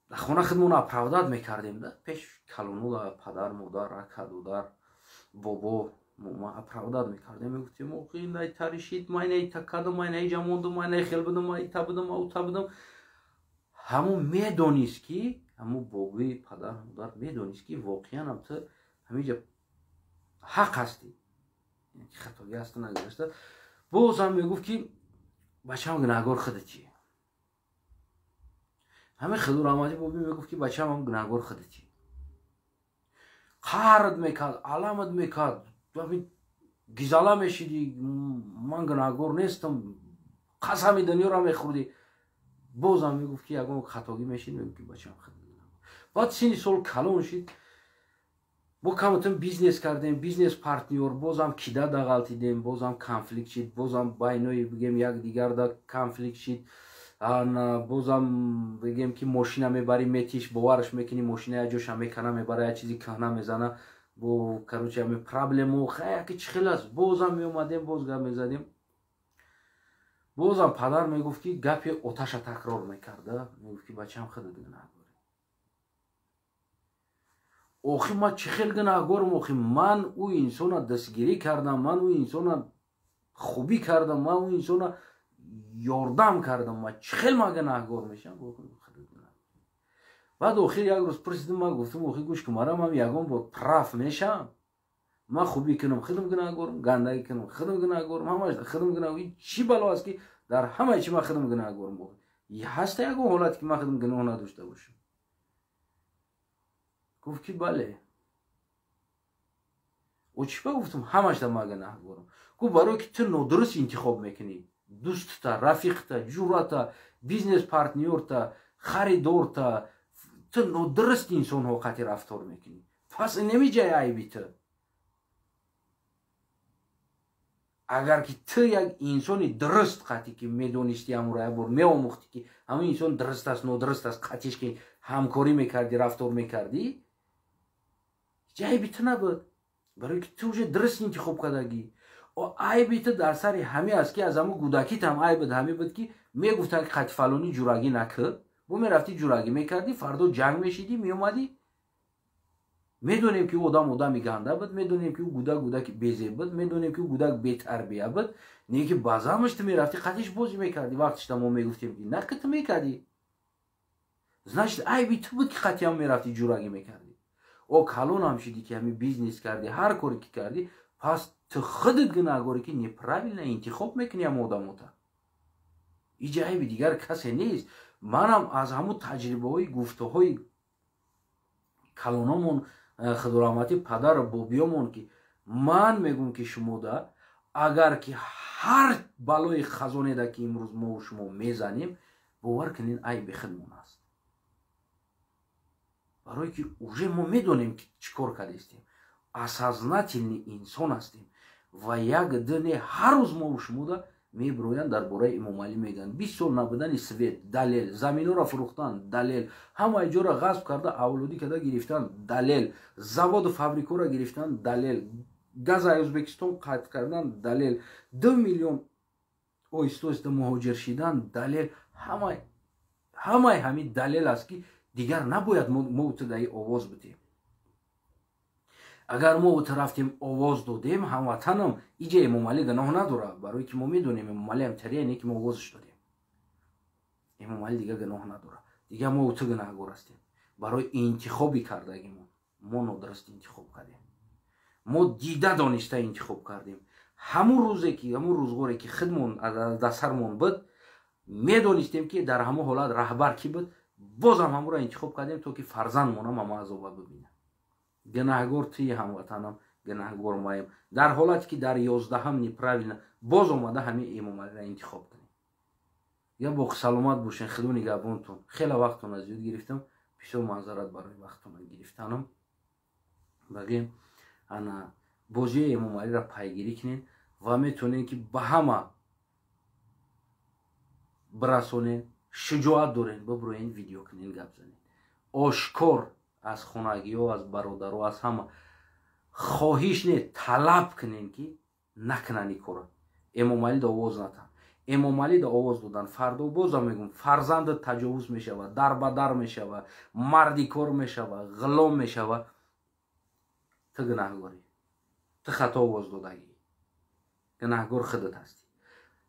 дар хона худмонро оправдат мекардем, да пеш калонула, падар, модар, ака, додар, бобо, мо оправдат мекардем, мегуфтем охи най таришид, май най та кардам, май най ҷа мондам, май най хел будам, май та будам, ау та будам. Ҳамун медонист ки ҳамун боби, падар, модар медонист ки воқеан ҳам ту ҳаминҷа ҳақ ҳастӣ. Хатогӣ аст нагузашта. Бозам мегуфт, ки бачам, гунаҳгор худати. Ҳамин Худо раҳматӣ боби мегуфт, ки бачам, гунаҳгор худати. Қаҳрат мекард, аламат мекард, гизала мешидӣ, ман гунаҳгор нестам, қасами дунёро мехӯрдӣ. Бозам мегуфт, ки ягон хатогӣ мешид, мегуфт, ки бачам. Баъд синни сол калон шид, бо каматон бизнес кардем, бизнес партнёр, бозам кида дағалтидем, бозам конфликт шид, бозам байнои бигем якдигарда конфликт шид. Бозам бигем, ки мошина мебарӣ, метиш, бовараш мекунӣ, мошина як ҷоша мекана, мебара, як чизи кӯҳна мезана. Бо, короче, ами проблему хаяки чӣ хел аст. Бозам меомадем, боз гап мезадем, бозам падар мегуфт, ки гапи оташа такрор мекарда, мегуфт, ки бачам, худат гунаҳгорӣ. Охи, ман чӣ хел гунаҳгорам? Охи, ман ӯ инсона дастгирӣ кардам, ман ӯ инсона хубӣ кардам, ман ӯ инсона ёрдам кардам, ман чӣ хел ман гунаҳгор мешавам? Баъд охир як рӯз пурсидим, ман гуфтам: охи, гӯш кун, марам ҳам ягон бор прав мешавам. Ман хубӣ кунам, худам гунаҳгорам, гандагӣ кунам, худам гунаҳгорам, ҳамаш худам гунаҳ. Чӣ бало аст, ки дар ҳамаи чи ман худам гунаҳгорам? Ҳаста ягон ҳолате, ки ман худам гуноҳ надошта бошам? Гуфт, ки бале. О, чӣ ба? Гуфтам: ҳамашда ман гунаҳгорам. Гуфт: барое ки ту нодуруст интихоб мекунӣ дӯстта, рафиқта, ҷурата, бизнес партнёрта, харидорта. Ту нодуруст инсонҳо қатъи рафтор мекунӣ, пас немиҷай айби ту. Агар ки ту як инсони дуруст қатъи ки медонисти, ҳамуро як бор меомӯхтӣ, ки ҳамин инсон дуруст аст, нодуруст аст, қатъиш ки ҳамкорӣ мекардӣ, рафтор мекардӣ, ҳеҷ айби ту набуд, барое ки ту уже дуруст интихоб кардагӣ. Айби ту дар сари ҳаме аст, ки аз ҳамун кӯдакит ҳам айбит ҳаме буд, ки мегуфтанд, ки қатъи фалонӣ ҷурагӣ накӣ, бо мерафтӣ, ҷурагӣ мекардӣ, фардо ҷанг мешидӣ, меомадӣ. Медонем, ки ӯ одам одами ганда буд, медонем, ки ӯ гудак гудаки безеб буд, медонем, ки ӯ гудак бетарбия буд, не ки баъзамаш ту мерафтӣ, қатиш бозӣ мекардӣ. Вақтишта мо мегуфтем, ки наки, ту мекардӣ, значит, айби ту буд, ки қатиам мерафтӣ, ҷурагӣ мекардӣ. О, калонам шидӣ, ки ҳами бизнес кардӣ, ҳар коре ки кардӣ, пас ту худат гунаҳгорӣ, ки неправильно интихоб мекунӣ ҳам одамота. Иҷа айби дигар касе нест. Манам аз ҳамун таҷрибаҳои гуфтаҳои калономон, худораҳматӣ падару бобиёмон, ки ман мегӯм, ки шумода агар ки ҳар балои хазонеда, ки имрӯз мову шумо мезанем, бовар кунед, айби худмон аст, барое ки уже мо медонем, ки чӣ кор кардастем, осознательный инсон ҳастем. Ва як дне ҳар рӯз мову шумода мебироянд, дар бораи Эмомалӣ мегӯянд: 20 сол набудани свет далел, заминҳоро фурӯхтан далел, ҳамаи ҷоро ғасб карда, авлодӣ карда гирифтан далел, заводу фабрикҳоро гирифтан далел, газаи Ӯзбекистон қатъ кардан далел, 2 миллион оҳиста оҳиста муҳоҷир шидан далел. Ҳамаи ҳамин далел аст, ки дигар набояд мо даи овоз бидем. Агар мо рафтем, овоз додем, ҳамватанам, иҷа Эмомалӣ гуноҳ надорад, барое ки мо медонем, Эмомалӣ ҳамтария не, ки мо овозаш додем. Эмомалӣ дигар гуноҳ надорад, дигар мо ту гунаҳгор ҳастем барои интихоби кардагимон. Мо нодуруст интихоб кардем, мо дида дониста интихоб кардем. Ҳамун рӯзе ки, ҳамун рӯзғоре ки худмон дар сармон буд, медонистем, ки дар ҳамон ҳолат раҳбар кӣ буд, бозам ҳамонро интихоб кардем, то ки фарзандмонам ҳама азоба бибинад. Гунаҳгор туи, ҳамватанам, гунаҳгор маем, дар ҳолате ки дар 11-ҳам неправильно боз омада ҳамин Эмомалиро интихоб кунем. Я боқи саломат бошен, худо нигаҳбонтон. Хеле вақтона зиёд гирифтам, бисёр маъзарат барои вақтона гирифтанам. Багем, ана бозии Эмомалиро пайгирӣ кунед ва метавонед, ки ба ҳама бирасонед. Шуҷоат дорен, бибироен, видео кунед, гап занед ошкор. Аз хонагиҳо, аз бародаро, аз ҳама хоҳиш не, талаб кунем, ки накунанд ин кора, Эмомалида овоз натан. Эмомалида овоз додан, фардо бозам мегӯм, фарзандат таҷовуз мешавад, дарбадар мешавад, марди кор мешавад, ғулом мешавад. Ту гунаҳгорӣ, ту хато овоз додагӣ, гунаҳгор худат ҳастӣ.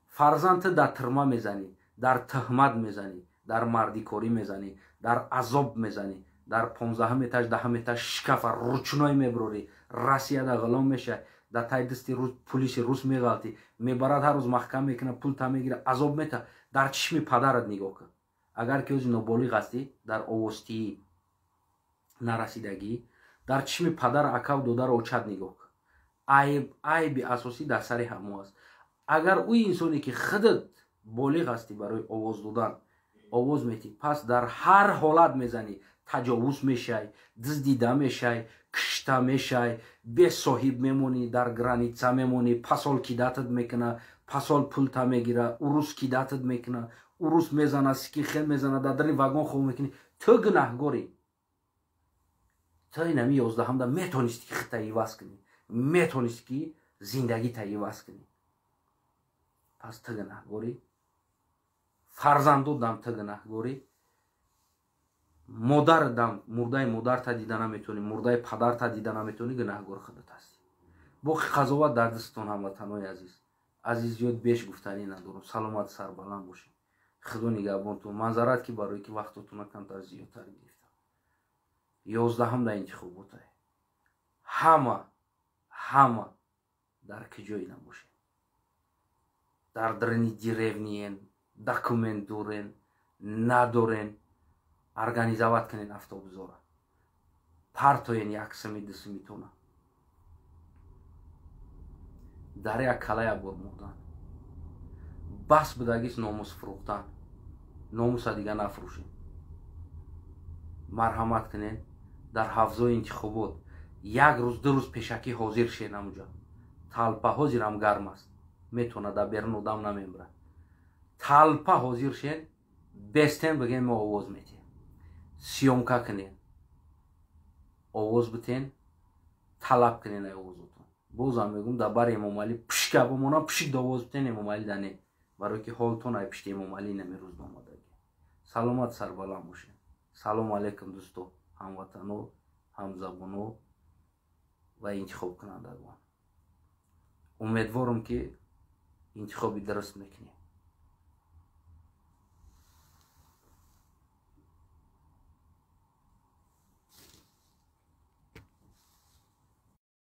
Фарзанд ту дар тирма мезанӣ, дар туҳмат мезанӣ, дар мардикорӣ мезанӣ, дар азоб мезанӣ, дар 15-ум этаж, 10-ум этаж шкафа ручной мебурорӣ, Россияда ғулом мешавӣ. Дар таи дасти рус пулиси рус меғалтӣ, мебарад, ҳар рӯз маҳкам мекунад, пулта мегирад, азоб мета. Дар чишми падарат нигоҳ кун. Агар ки ҳози ноболиғ ҳастӣ, дар овозтиӣ нарасидагӣ, дар чишми падар, акав, додару очат нигоҳ кун. Айб, айби асосӣ дар сари ҳамо аст. Агар ӯ инсоне ки худат болиғ ҳастӣ барои овоз додан, овоз метӣ, пас дар ҳар ҳолат мезанӣ, таҷовуз мешай, дуздида мешай, кишта мешай, бесоҳиб мемонӣ, дар граница мемонӣ, посол кидать мекуна, посол пулта мегира, урус кидать мекуна, урус мезана, скихел мезана, дар дари вагон хоб мекунӣ. Ту гунаҳгорӣ. Ту инами 11-ҳамда метонисти ки хита иваз кунӣ, метонисти ки зиндагита иваз кунӣ. Пас ту гунаҳгорӣ, фарзандодам ту гунаҳгорӣ, модардам, мурдаи модарта дида наметонӣ, мурдаи падарта дида наметонӣ, гунаҳгор худат ҳастӣ. Боқи қазоват дар дастатон, ҳамватанои азиз. Азиз, зиёд беш гуфтанӣ надорам. Саломат, сарбаланд бошед, худо нигаҳбонтон. Манзарат ки барое ки вақтотона камтар зиёдтар гирифтам. 11-ҳам дар интихоботае, ҳама, ҳама дар куҷое набошед, дар даруни деревня ен, документ дорен, надорен, организовать кунен автобусора, партоен як сими, ду симитона. Дар як калая бор мурдан бас будагист. Номус фурӯхтан, номуса дига нафурӯшем. Марҳамат кунен, дар ҳавзои интихобот як рӯз, 2 рӯз пешакӣ ҳозир шен. Амуҷа толпа ҳозирам гарм аст, метавонад дар берун одам намебарад. Толпа ҳозир шен, бестен, бигем, мо овоз метиҳем. Съёмка кунен, овоз битен, талаб кунен ай овозотон. Бозам мегӯм, дар бари Эмомалӣ пишка бимонам, пишик да овоз битен, Эмомалӣ да не, барое ки ҳолтон ай пишти Эмомалӣ намерӯз омадагӣ. Саломат, сарбаланд бошед. Салому алайкум, дӯсто, ҳамватано, ҳамзабоно ва интихобкунандагон. Умедворам, ки интихоби дуруст мекунем.